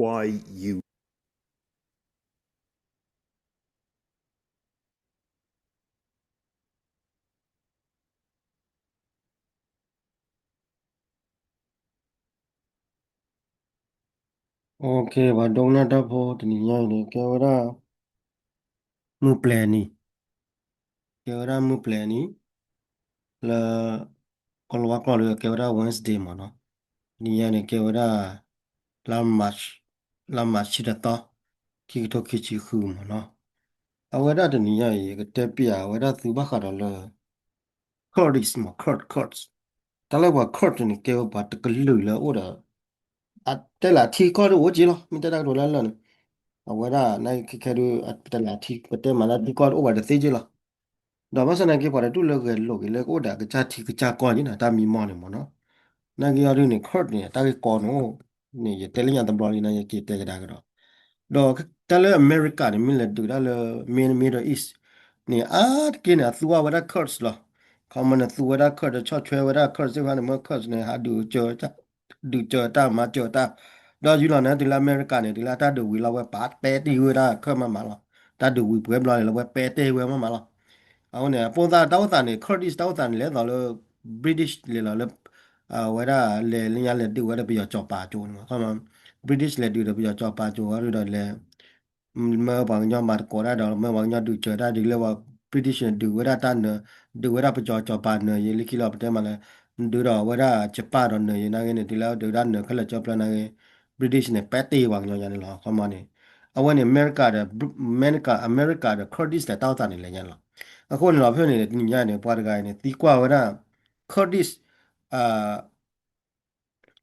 why you Okay, ပှၤဒိကနၣ်တၢ်ဖိတနံၤညါအံၤန့ၣ် ကဲဝဲဒၣ် မုၢ်ပျဲၤနံၤ, ကဲဝဲဒၣ်မုၢ်ပျဲၤနံၤ လၢ ကီၢ်လၤဝါကျိာ်လၢကဲဝဲဒၣ် Wednesday မ့ၢ်နီၤ, တနံၤညါန့ၣ် ကဲဝဲဒၣ် လါ March, လါ March ဆံတသီ, ခံကထိခံဆံဃုမ့ၢ်နီၤ, အဝဲဒၣ်တနံၤညါအံၤ ကတဲပျးဝဲဒၣ်သုဘၣ်ဃးဒီးလၢ Kurdish မ့ၢ် Kurd, Kurds, တၢ်လၢပှၤ Kurd န့ၣ် ကဲဝဲပှၤတကလုာ်လၢအိၣ်ဒီး အတဲလၢအထံကီၢ်ဒၣ်အိၣ်က့လီၤ, မ့ၢ်တဲတၢ်ကတိၤလၢလၢာ်န့ၣ်, အဝဲဒၣ် နခဲခဲဒုး ပတဲလၢအထံ ပတဲမးလၢအထံကီၢ်ဒၣ်အိၣ်ဝဲတသ့က့လီၤ, ဒီးဘၣ်ဆၣ်သနာ်က့ ပှၤတဒူၣ်လၢဂဲၤလိာ်က့ၤလၢကအိၣ်ဒီးအကစၢ်ထံကစၢ်ကီၢ်က့န့ၣ် တၢ်မံမီၢ်န့ၣ်မ့ၢ်နီၤ, နာ်က့အီၤဒုးန့ၣ် Kurd န့ၣ် တၢ်ဂ့ၢ်ကီန့ၣ်အိၣ်န့ၣ် ယတဲလၢညါတဘျီလံ နာ်က့တဲကဒါကဒီး, ဒီးတၢ်လၢအမဲရကၤန့ၣ် မ့ၢ်လဲၤဒုးတၢ်လၢ Mid-, Middle East န့ၣ် အါတက့ၢ်န့ၣ် အသူအီၤဝဲဒၣ် Kurds လီၤ, ခီမီန့ၣ် သူဝဲဒၣ် Kurd ဒီးဆီၣ်ထွဲဝဲဒၣ် Kurds သ့ၣ်တဖၣ်န့ၣ် မၢ Kurds န့ၣ် ဟးဒုး ဒုးကၢၤတၢ်မၤကၢၤတၢ်, ဒီးယူၢ်လီၤန့ၣ် တုၤလၢအမဲရကၤန့ၣ် တုၤလၢအတၢ်ဒုးဝံၤလီၤ ဝဲပာ်တဲတ့ၢ်ဝဲဒၣ် Kurd မးမးလီၤ, တၢ်ဒုးဝံၤပှဲၤဘျီန့ၣ် လၢဝဲပဲာ်တဲၢ်ဝဲမးမးလီၤ, အဃိန့ၣ် အပိၢ်သၣ်တၢ်အိၣ်သးန့ၣ် Kurdish တၢ်အိၣ်သးန့ၣ် လဲၤသိးလၢ British လဲၤလီၤလၢ အဝဲဒၣ်လဲၤလၢညါလဲၤဒုးဝဲဒၣ်ပယီၤကၠီၤပၤကၠိန့ၣ်မး, ခီမီ British လဲၤဒုးဒီးပယီၤကၠီၤပၤကၠိဝဲဒၣ်ဒီးလဲၤ မၢပှၤကညီမၤသကိးတၢ်ဒီး မၢပှၤကညီဒုးကၢၤတၢ်ဒ်လၢပှၤ British န့ၣ် ဒုးဝဲဒၣ်တၢ်နၢၤ, ဒုးဝဲဒၣ်ပယီၤကၠီၤပၤနၢၤ ယလၢခံလီၤ ပတဲမးလၢ ဒုးဒီးဝဲဒၣ်ကၠပၣ်ဒီးနၢၤယဲနာ်ဂ့ၤန့ၣ် တုၤလၢဒုးဝဲဒၣ်နၢၤခဲလၢာ်ကၠီပျၢနာ်ဂ့ၤ British န့ၣ် ပဲာ်တဲာ်ပှၤကညီယါန့ၣ်လီၤ ခီမီန့ၣ်, အဝဲန့ၣ် အမဲရကၤဒီး အမဲရကၤ, အမဲရကၤဒီး Kurdish ဒီးတၢ်အိၣ်သးန့ၣ်လဲၤညါလီၤ, အဃိန့ၣ်လီၤဖဲန့ၣ် တနံၤညါန့ၣ် ပှၤတဂၤအံၤန့ၣ် သံကွၢ်ဝဲဒၣ် Kurdish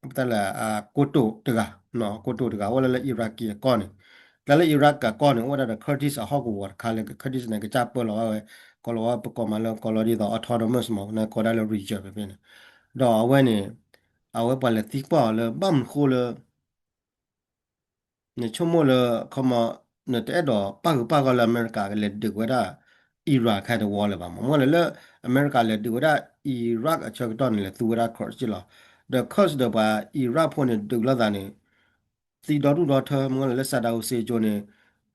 ပတဲလၢ ကိတိာ်တဂၤ, ကိတိာ်တဂၤ အိၣ်လၢလၢ Iraqi အကီၢ်န့ၣ်, တၢ်လၢ Iraq အကီၢ်န့ၣ် အိၣ်ဝဲဒၣ်ဒီး Kurdish အဟီၣ်ကဝီၤတခါလၢ Kurdish န့ၣ် ကစၢ်ပၢလီၤဝဲ, ကီၢ်လီၤဝဲပကိးမးလၢ ကီၢ်လီၤဒ်သိး autonomous မး န့ၣ်ကိးဒၣ်လၢ region ဖဲဖဲန့ၣ်, ဒီးအဝဲန့ၣ် အဝဲပှၤလဲၤသံကွၢ်အီၤလၢ ဘၣ်မနုၤဃိလၢ နဆိကမိၣ်လၢ ခီမီ နတအဲၣ်ဒိးပၣ်ဃုာ်ပၣ်ဂီၢ်လၢအမဲရကၤကလဲၤဒုးဝဲဒၣ် Iran ခဲတဝီလၢၤဘၣ်မး, မ့ၢ်လၢ လၢအမဲရကၤလဲၤဒုးဝဲဒၣ် Iraq အဆၢကတီၢ်န့ၣ် လဲၤသူဝဲဒၣ် Kurds က့လီၤ, ဒီး Kurds ဒီးပှၤ Iraq ဖိန့ၣ် ဒုးလိာ်သးန့ၣ် သံဒီဒူၣ်ဒီထၢ, မ့ၢ်လၢ Saddam Hussein ကၠိန့ၣ်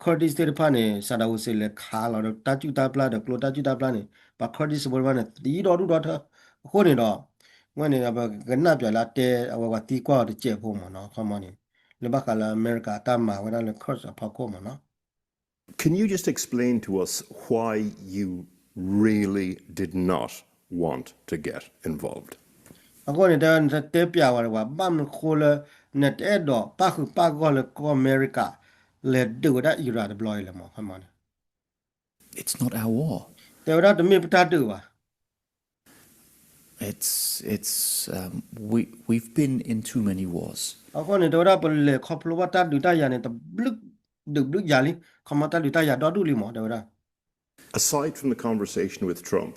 Kurdish သ့ၣ်တဖၣ်န့ၣ် Saddam Hussein လဲၤခးလီၤဒီးတၢ်ကူၣ်တၢ်ပျၢ်ဒီးကျိတၢ်ကူၣ်တၢ်ပျၢ်န့ၣ် ပှၤ Kurdish ဖိတဖၣ်န့ၣ် သံဒီဒူၣ်ဒီထၢ, အဃိန့ၣ်ဒီး ဝဲန့ၣ် ပကနၣ်ပၠးလၢအတဲ အဝဲပှၤသံကွၢ်အီၤတစဲးဖိမးနီၤ, ခီမီန့ၣ် လၢဘၣ်ဃးလၢအမဲရကၤတၢ်မၤဝဲဒၣ်လၢ Kurds အဖီခိၣ်မးနီၤ. Can you just explain to us why you really did not want to get involved? အဃိန့ၣ် တဲဝဲ နတဲပျးဝဲဒၣ်ပှၤ ဘၣ်မနုၤဃိလၢ နတအဲၣ်ဒိးပၣ်ဃုာ်ပၣ်ဂီၢ်လၢကီၢ်အမဲရကၤ လဲၤဒုးဝဲဒၣ် Iran တဘျီအံၤလဲၣ်မး ခီမီန့ၣ်. It's not our war. တဲဝဲဒၣ်တမ့ၢ်ပတၢ်ဒုးဘၣ်. It's, it's, um, we, we've been in too many wars. အဃိန့ၣ် တဲဝဲဒၣ်ပလဲၤခီဖျိဘၣ်တၢ်ဒုးတၢ်ယၤန့ၣ် တဘျုးဒုးဘျုးယၤလံ, ခီမီတၢ်ဒုးတၢ်ယၤဒီဒူၣ်လံမး တဲဝဲဒၣ်. Aside from the conversation with Trump,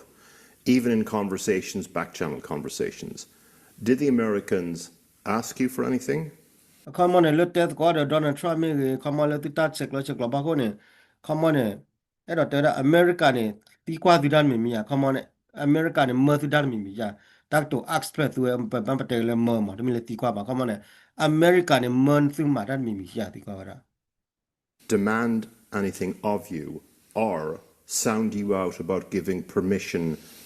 even in conversations, back channel conversations, did the Americans ask you for anything? အခီမီန့ၣ် လၢတဲသကိးဒီး Donald Trump မ့ၢ်ဂ့ၤ, ခီမီလၢသုတၢ်ဆဲးကျိးဆဲးကျိးဘၣ်အဃိန့ၣ်, ခီမီန့ၣ် အဲၣ်ဒိးတဲဝဲဒၣ် အမဲရကၤန့ၣ် သံကွၢ်သုတၢ်တမံၤမံၤယါ, ခီမီန့ၣ် အမဲရကၤန့ၣ် မၢသုတၢ်တမံၤမံၤယါ, တၢ်ကတိၤ express သုဝဲ ပမ့ၢ်ပတဲလၢမၢမး တမ့ၢ်လၢသံကွၢ်ဘၣ်, ခီမီန့ၣ် အမဲရကၤန့ၣ် မၢသုမၤတၢ်တမံၤမံၤယါ သံကွၢ်ဝဲဒၣ် demand anything of you or sound you out about giving permission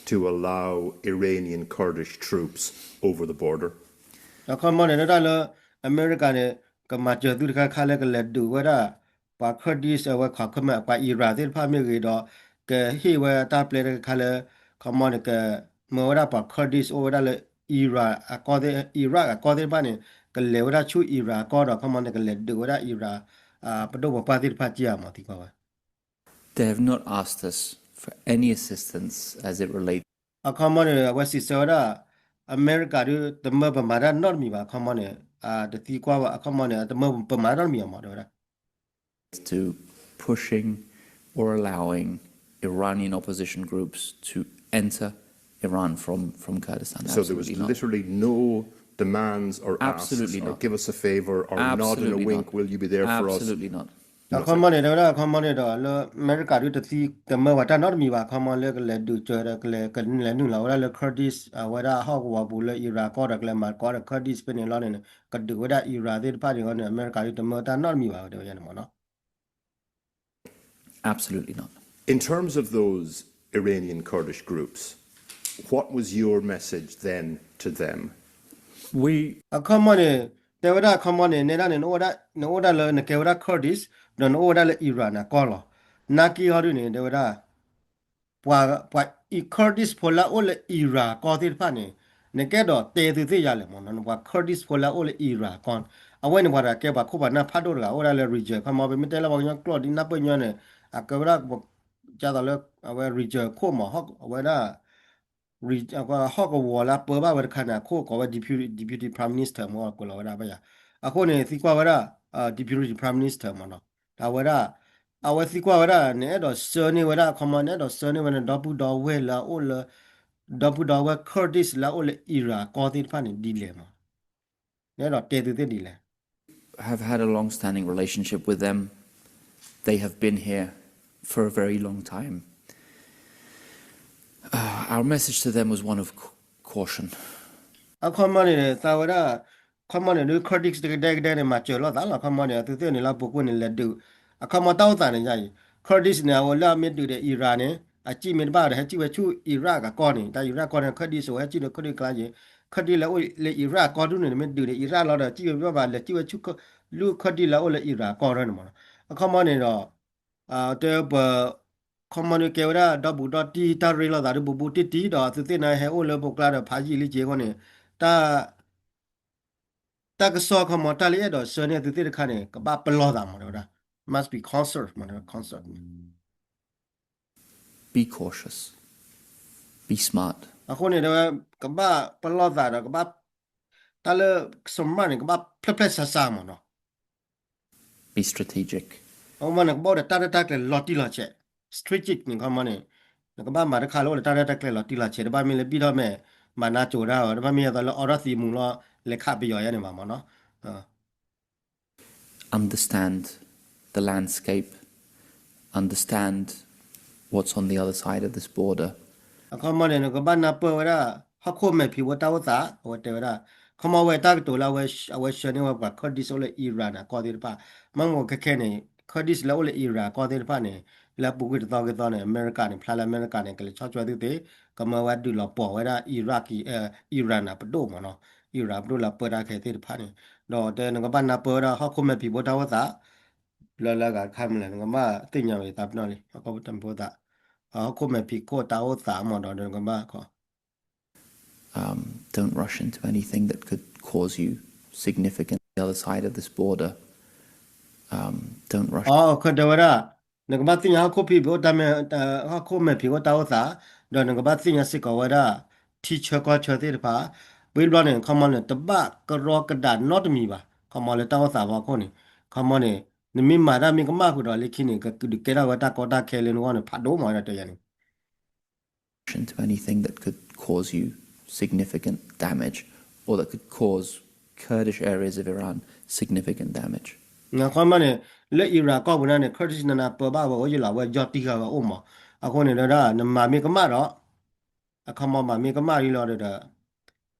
to allow Iranian Kurdish troops over the border? ဒီးခီမီန့ၣ် ဒၣ်လၢ အမဲရကၤန့ၣ် ကမၤစၢၤသုတခါခါလၢကလဲၤဒုးဝဲဒၣ် ပှၤ Kurdish အဝဲခီခမၢ ပှၤ Iran သ့ၣ်တဖၣ်မ့ၢ်ဂ့ၤဒီး ကဟ့ၣ်ဝဲတၢ်ပျဲတခါခါလၢ ခီမီန့ၣ် ကမၢဝဲဒၣ်ပှၤ Kurdish အိၣ်ဝဲဒၣ်လၢ Iran အကီၢ်သ့ၣ် Iraq အကီၢ်သ့ၣ်တဖၣ်န့ၣ် ကလဲၤဝဲဒၣ်ဆူ Iran အကီၢ်ဒီး ခီမီန့ၣ် ကလဲၤဒုးဝဲဒၣ် Iran ပဒိၣ်ပပှၢ်သ့ၣ်တဖၣ်က့ဧါမး သံကွၢ်ဝဲ They have not asked us for any assistance as it relates. အခီမီန့ၣ် အဝဲစံးဆၢဝဲဒၣ် အမဲရကၤဒုး တမၢပမၤတၢ်နီတမံၤဘၣ် အခီမီန့ၣ် တသံကွၢ်ဘၣ် အခီမီန့ၣ် တမၢပမၤတၢ်နီတမံၤအမး တဲဝဲဒၣ် to pushing or allowing Iranian opposition groups to enter Iran from, from Kurdistan. So there was absolutely not. Literally no demands or asks, absolutely or not. Give us a favor or nod and a wink, absolutely not. Will you be there for us? Absolutely not. အခီမီန့ၣ် တဲဝဲဒၣ်အခီမီန့ၣ်ဒီး လၢအမဲရကၤဒုးတသံတမၢဝဲတၢ်နီတမံၤဘၣ် အခီမီလၢကလဲၤဒုးစၢၤဒီး ကလဲၤကလဲၤနုာ်လီၤဝဲဒၣ်လၢ Kurdish အဝဲဒၣ်ဟီၣ်ကဝီၤပူၤလၢ Iraq ကီၢ်ဒီး ကလဲၤမၤကီးဒီး Kurdish ဖဲန့ၣ်လီၤန့ၣ် ကဒုးဝဲဒၣ် Iraq သ့ၣ်တဖၣ်န့ၣ်လီၤန့ၣ် အမဲရကၤဒုးတမၢတၢ်နီတမံၤဘၣ် တဲဝဲန့ၣ်မ့ၢ်နီၤ. Absolutely not. In terms of those Iranian Kurdish groups, what was your message then to them? အခီမီန့ၣ် တဲဝဲဒၣ်အခီမီန့ၣ် နဲဒၣ်န့ၣ် နအိၣ်ဒၣ်လၢနကဲဝဲဒၣ် Kurdish ဒီးနအိၣ်ဝဲဒၣ်လၢ Iran အကီၢ်လီၤ. နာ်က့ဟီဒုန့ၣ် တဲဝဲဒၣ် ပှၤ ပှၤ Kurdish ဖိလၢအအိၣ်လၢ Iran ကီၢ်သ့ၣ်တဖၣ်န့ၣ် နကဲဒီးတဲသုသ့ၣ်ယၤလဲၣ်မ့ၢ်နီၤ ပှၤ Kurdish ဖိလၢအအိၣ်လၢ Iran ကီၢ် အဝဲန့ၣ်ပှၤတဂၤကဲပှၤခိၣ်ပှၤနၢ်ဖးဒိၣ်တဂၤ အိၣ်ဒၣ်လၢ region ခီမီ ပမ့ၢ်တဲလၢပှၤကညီကျိာ်ဒ်နၢ်ပၢၢ်ညီန့ၣ် အကဲဝဲဒၣ် ကသိးလၢ အဝဲ region ခိၣ်မး အဝဲဒၣ် ဟီၣ်ကဝီၤလၢအပၢဘၣ်ဝဲတခါန့ၣ် အခိၣ်ကိးဝဲ deputy, deputy prime minister မ့ၢ်ကွဲးလီၤဝဲဒၣ်ဘၣ်ယၤ အဃိန့ၣ် သံကွၢ်ဝဲဒၣ် deputy prime minister မ့ၢ်နီၤ အဝဲဒၣ် အဝဲသံကွၢ်ဝဲဒၣ် နအဲၣ်ဒိးဆှၢန့ၢ်ဝဲဒၣ်အခီမီ နအဲၣ်ဒိးဆှၢန့ၢ်ဝဲန့ၣ် ဒီပုၢ်ဒီဝဲၢ်လၢအအိၣ်လၢ ဒီပုၢ်ဒီဝဲၢ် Kurdish လၢအအိၣ်လၢ Iran ကီၢ်သ့ၣ်တဖၣ်န့ၣ်ဒ်လဲၣ်မး နအဲၣ်ဒိးတဲသုသ့ၣ်ဒ်လဲၣ် have had a long-standing relationship with them. They have been here for a very long time. Uh, our message to them was one of c-, caution. အခီမီန့ၣ် သးဝဲဒၣ် ခီမီန့ၣ် ဒုး Kurdish တကဒဲကဒဲန့ၣ် မၤစၢၤလိာ်သးလီၤ ခီမီန့ၣ် အသုသ့ၣ်န့ၣ်လၢပူၤကွံာ်န့ၣ် လဲၤဒုး အခီမီတၢ်အိၣ်သးန့ၣ်ယါအံၤ Kurdish န့ၣ် အဝဲလၢအမ့ၢ်ဒုးဒီး Iraq န့ၣ် အစံၣ်မ့ၢ်တဘၣ်ဒီး ဟဲစံၣ်ဝဲဆူ Iraq အကီၢ်န့ၣ် တၢ် Iraq ကီၢ်န့ၣ် Kurdish အိၣ် ဟဲစံၣ်ဒီး Kurdish ကျါယဲ Kurdish လၢအိၣ်လၢ Iraq ကီၢ်ဒူၣ်န့ၣ် မ့ၢ်ဒုးဒီး Iraq လီၤဒီး စံၣ်ဝဲဘၣ်ဘၣ် လဲၤစံၣ်ဝဲဆူ လူ Kurdish လၢအိၣ်လၢ Iraq ကီၢ်ဒူၣ်န့ၣ်မ့ၢ်နီၤ အခီမီန့ၣ်ဒီး တဲပ ခီမီန့ၣ်ကဲဝဲဒၣ် ဒီဘူးဒီတံၢ်တၢ်ရ့လိာ်သးဒ်ဘူးဘူးတံၢ်တံၢ်ဒီး အသုသ့ၣ်န့ၣ်ဟဲအိၣ်လၢပူၤကျါဒီးဖးယံာ်လံက့ၤအဃိန့ၣ် တၢ် တၢ်ကစီၣ်ခီမီ တၢ်လၢအဲၣ်ဒိးဆှၢန့ၢ်အသုသ့ၣ်တခါန့ၣ် ကဘၣ်ပလီၢ်သးမး တဲဝဲဒၣ် must be conscious မး တဲဝဲ conscious. Be cautious. Be smart. အဃိန့ၣ် တဲဝဲ ကဘၣ်ပလီၢ်သးဒီး ကဘၣ် တၢ်လၢ smart န့ၣ် ကဘၣ်ဖျဲၣ်ဖျဲၣ်ဆးဆးမးနီၤ Be strategic. အမ့ၢ်န့ၣ် ကဘၣ်အိၣ်ဒီးတၢ်ရဲၣ်တၢ်ကျဲၤလီၤတံၢ်လီၤဆဲး strategic န့ၣ် ခီမီန့ၣ် နကဘၣ်မၤတခါလၢအိၣ်ဒီးတၢ်ရဲၣ်တၢ်ကျဲၤလီၤတံၢ်လီၤဆဲး တဘၣ်မ့ၢ်လၢဘံၣ်ထီၣ်မဲာ် မၤနါစိၤဒၣ်ဝဲ တဘၣ်မ့ၢ်ယသိးလၢအီထီၣ်သံမူၤလီၤ လဲၤခးပယီၤယါန့ၣ်ဘၣ်မးနီၤ Understand the landscape, understand what's on the other side of this border. အခီမီန့ၣ် နကဘၣ်နၢ်ပၢၢ်ဝဲဒၣ် ဟီၣ်ခိၣ်မဲာ်ဖံးဖိတၢ်အိၣ်သး အဝဲတဲဝဲဒၣ် ခီမီဝဲတၢ်ကတိၤလၢအဝဲဆှၢန့ၢ်ဝဲပှၤ Kurdish အိၣ်လၢ Iran အကီၢ်သ့ၣ်တဖၣ် မ့ၢ်မ့ၢ်ခဲခဲန့ၣ် Kurdish လၢအိၣ်လၢ Iran အကီၢ်သ့ၣ်တဖၣ်န့ၣ် လၢပူၤကွံာ်တသီကသီန့ၣ် အမဲရကၤန့ၣ် ဖျါလၢအမဲရကၤန့ၣ် ကလဲၤဆီၣ်ထွဲသုသ့ ကမၢဝဲဒုးလီၤပှီၢ်ဝဲဒၣ် Iraq, Iran အပဒိၣ်မးနီၤ Iran အပဒိၣ်လၢပၢတၢ်ခဲသ့ၣ်တဖၣ်န့ၣ် ဒီးတဲနကဘၣ်နၢ်ပၢၢ်ဝဲဒၣ်ဟီၣ်ခိၣ်မဲာ်ဖံးဖိတၢ်အိၣ်သး လၢလၢဂၤတခါမလဲၣ် နကဘၣ်သ့ၣ်ညါဝဲသးပနီၣ်လံ ဟီၣ်ခိၣ်မဲာ်ဖံးဖိသး ဟီၣ်ခိၣ်မဲာ်ဖံးခိၣ်တၢ်အိၣ်သးမးဒီးနကဘၣ်ခီ Um, don't rush into anything that could cause you significant the other side of this border. Um, don't rush. အခဲတဲဝဲဒၣ် နကဘၣ်သ့ၣ်ညါဟီၣ်ခိၣ်ဖံးဖံးအိၣ်တၢ်မဲာ် ဟီၣ်ခိၣ်မဲာ်ဖံးအိၣ်တၢ်အိၣ်သး ဒီးနကဘၣ်သ့ၣ်ညါစ့ၢ်ကီးဝဲဒၣ် ထံဆၢကီၢ်ဆၢသ့ၣ်တဖၣ် ပှၤဘျီန့ၣ် ခီမီန့ၣ် တဘၣ်ကရီကဒးနီတမံၤဘၣ် ခီမီလၢတၢ်အိၣ်သးဖီခိၣ်န့ၣ် ခီမီန့ၣ် နမ့ၢ်မၤတၢ်မ့ၢ်ကမၣ်ဃုာ်ဒီးလၢခံန့ၣ် ကဒုးကဲထီၣ်ဝဲတၢ်ကီတၢ်ခဲလၢနဂီၢ်န့ၣ် ဖးဒိၣ်မးဝဲဒၣ်တဲယၤန့ၣ် into anything that could cause you significant damage or that could cause Kurdish areas of Iran significant damage. အခီမီန့ၣ် လၢ Iran ကီၢ်ပူၤန့ၣ် Kurdish နနၢ်ပၢၢ်ဘၣ်ဝဲအိၣ်ယလီၤ အဝဲယီၢ်တံၢ်ဃာ်ဝဲအိၣ်မး အဃိန့ၣ်ဒီး နမၤမ့ၢ်ကမၣ်ဒီး အခီမီမၤမ့ၢ်ကမၣ်လံလီၤဒီး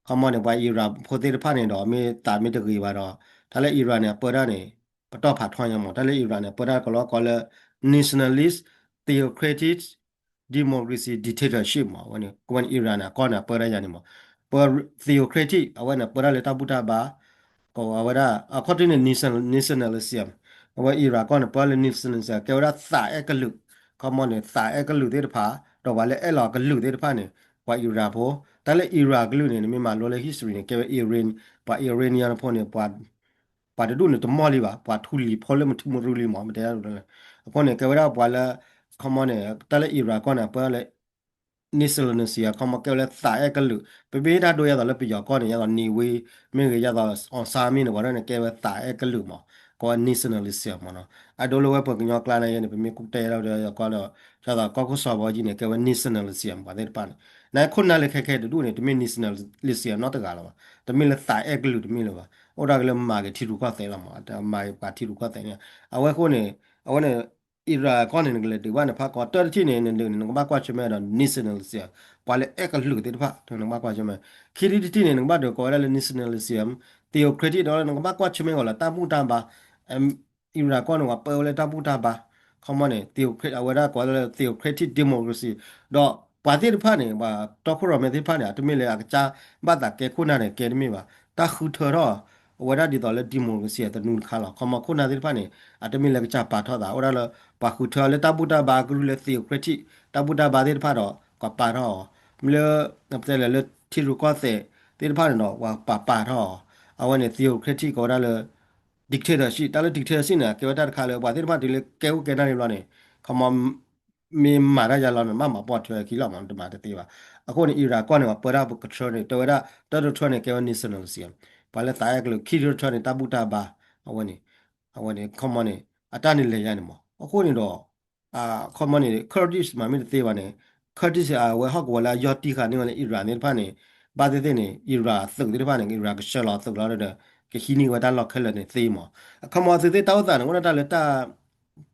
ခီမီန့ၣ် ပှၤ Iran ဖိသ့ၣ်တဖၣ်န့ၣ်ဒီး မ့ၢ်သးမ့ၢ်တဂ့ၤဘၣ်ဒီး တၢ်လၢ Iran န့ၣ် အပၢတၢ်န့ၣ် ပတီၢ်ဖးထီညါမး တၢ်လၢ Iran န့ၣ် ပၢတၢ်ကလီကီလၢ nationalist theocratic democracy dictatorship မး အဝဲန့ၣ် ကဝဲန့ၣ် Iran န့ၣ် အကီၢ်န့ၣ် အပၢတၢ်ယါန့ၣ်မး ပ theocratic အဝဲန့ၣ် ပၢတၢ်လၢတၢ်ဘူၣ်တၢ်ဘါ ကဝဲဒၣ် အခီၣ်ထံးန့ၣ် nationalism အဝဲ Iran ကီၢ်န့ၣ် ပၢလၢ nationalism ကဲဝဲဒၣ်သးအဲၣ်ကလုာ် ခီမီန့ၣ် သးအဲၣ်ကလုာ်သ့ၣ်တဖၣ် ဒီးပှၤလၢအဲၣ်လီၤကလုာ်သ့ၣ်တဖၣ်န့ၣ် ပှၤ Iran ဖိ တၢ်လၢ Iran ကလုာ်န့ၣ် နမ့ၢ်မၤလိလၢ history န့ၣ် ကဲဝဲ Iran ပှၤ Iranian ဖိန့ၣ် ပှၤတဒူၣ်န့ၣ်တမီၢ်လံဘၣ် ပှၤထူလံၤဖိလၢမထူမရူလံမး မ့ၢ်တဲဒၣ်ဒ်န့ၣ် အဃိန့ၣ် ကဲဝဲဒၣ်ပှၤလၢ ခီမီန့ၣ် တၢ်လၢ Iran ကီၢ်န့ၣ် ပၢလၢ nationalism ခီမီကဲဝဲလၢသးအဲၣ်ကလုာ် ပမ့ၢ်တၢ်ဒိယါသီးလၢပယီၤကီၢ်န့ၣ် ယါသီး Navy မ့ၢ်ဂ့ၤ ယါသီး အောင်ဆန်း မ့ၢ်န့ၣ် ပှၤဒၣ်န့ၣ် ကဲဝဲသးအဲၣ်ကလုာ်မး ကီးဝဲ nationalism မးနီၤ အဒိလၢဝဲပှၤကညီကျါန့ၣ် ယဲန့ၣ် ပမ့ၢ်ကူၣ်တဲဒီး ယကီးဒီး ယါသီး ကီၢ်ခိၣ်စီၤဘီကံန့ၣ် ကဲဝဲ nationalism ပှၤသ့ၣ်တဖၣ်န့ၣ် နခိၣ်နၢ်လၢခဲခဲတဒူၣ်န့ၣ် တမ့ၢ် nationalism နီတဂၤလီၤဘၣ် တမ့ၢ်လၢသးအဲၣ်ကလုာ်တမ့ၢ်လၢၤဘၣ် အိၣ်ဒၣ်က့ၤလၢမၤက့ၤထံရူၢ်ကီၢ်သဲးလီၤမး မၤက့ၤပှၤထံရူၢ်ကီၢ်သဲးန့ၣ် အဝဲအဃိန့ၣ် အဝဲန့ၣ် Iran ကီၢ်န့ၣ် နကလဲၤဒုးဘၣ်န့ၣ် ဖးကီ တၢတထံၣ်န့ၣ် နဒုးန့ၣ် နကဘၣ်ကွၢ်ဆၢၣ်မဲာ်ဒီး nationalism ပှၤလၢအဲၣ်ကလုာ်သ့ၣ်တဖၣ် နကဘၣ်ကွၢ်ဆၢၣ်မဲာ်. ခံထံၣ်တထံၣ်န့ၣ် နကဘၣ်ဒုးကိးဝဲဒၣ်လၢ nationalism, theocratic ဒီး နကဘၣ်ကွၢ်ဆၢၣ်မဲာ်ဂီၤလၢတၢ်ဘူၣ်တၢ်ဘါ Iran ကီၢ်န့ၣ် ပှၤပၢဝဲလၢတၢ်ဘူၣ်တၢ်ဘါ, ခီမီန့ၣ် theocratic အဝဲဒၣ်ကိးလၢ theocratic democracy ဒီးပှၤသ့ၣ်တဖၣ်န့ၣ် ပှၤတီခိၣ်ရိၣ်မဲသ့ၣ်တဖၣ်န့ၣ် အတမ့ၢ်လၢအကစၢ်ဘၣ်သးကဲခိၣ်နၢ်န့ၣ် ကဲတမ့ၢ်ဘၣ်, တၢ်ဃုထၢထီၣ် အဝဲဒၣ်ဒ်သိးလၢ democracy အတနူတခါလီၤ. ခီမီခိၣ်နၢ်သ့ၣ်တဖၣ်န့ၣ် အတမ့ၢ်လၢကစၢ်ပာ်ထီၣ်သး အိၣ်ဒၣ်လၢ ပှၤဃုထၢလၢတၢ်ဘူၣ်တၢ်ဘါ ကရူၢ်လၢ theocratic တၢ်ဘူၣ်တၢ်ဘါသ့ၣ်တဖၣ်ဒီး ပှၤပာ်ထီၣ်အီၤ, လၢ ပတဲလဲၣ်လၢထံရူၢ်ကီၢ်သဲးသ့ၣ်တဖၣ်န့ၣ်ဒီး ပှၤပာ်ထီၣ်အီၤ, အဝဲန့ၣ် theocratic ကိးဝဲဒၣ်လၢ dictatorship တၢ်လၢ dictatorship န့ၣ် ကဲဝဲတၢ်တခါလၢ ပှၤသ့ၣ်တဖၣ်တုၤလၢကဲခိၣ်ကဲနၢ်လံဘျီန့ၣ် ခီမီ မ့ၢ်မၤတၢ်ယါလီၤန့ၣ် ဘၣ်မၤပိာ်ထွဲအခံလီၤမး တမၤတသ့ဘၣ်. အဃိန့ၣ် Iran ကီၢ်န့ၣ် ပှၤပၢတၢ်ကထၢန့ၣ် တဲဝဲဒၣ် တၢတထၢန့ၣ် ကဲဝဲ nationalism ပှၤလၢသးအဲၣ်ကလုာ်, ခံထၢန့ၣ် တၢ်ဘူၣ်တၢ်ဘါ, အဝဲန့ၣ် အဝဲန့ၣ် ခီမီန့ၣ် အတၢ်န့ၣ်လဲၤယါန့ၣ်မး. အဃိန့ၣ်ဒီး ခီမီန့ၣ် Kurdish မၤမ့ၢ်တသ့ဘၣ်န့ၣ် Kurdish အဝဲဟီၣ်ကဝီၤလၢအယီၢ်တံၢ်ဃာ်န့ၢ်ဝဲလၢ Iran သ့ၣ်တဖၣ်န့ၣ် ဘၣ်သ့ၣ်သ့ၣ်န့ၣ် Iran သုးသ့ၣ်တဖၣ်န့ၣ် Iran ကဆှၢလီၤသုးလီၤဒီး ကဟံးန့ၢ်ဝဲတၢ်လီၢ်ခဲလၢာ်န့ၣ်သ့မး. အခီမီသုးသ့ၣ်တၢ်အိၣ်သးန့ၣ် အိၣ်ဒၣ်တၢ်လၢ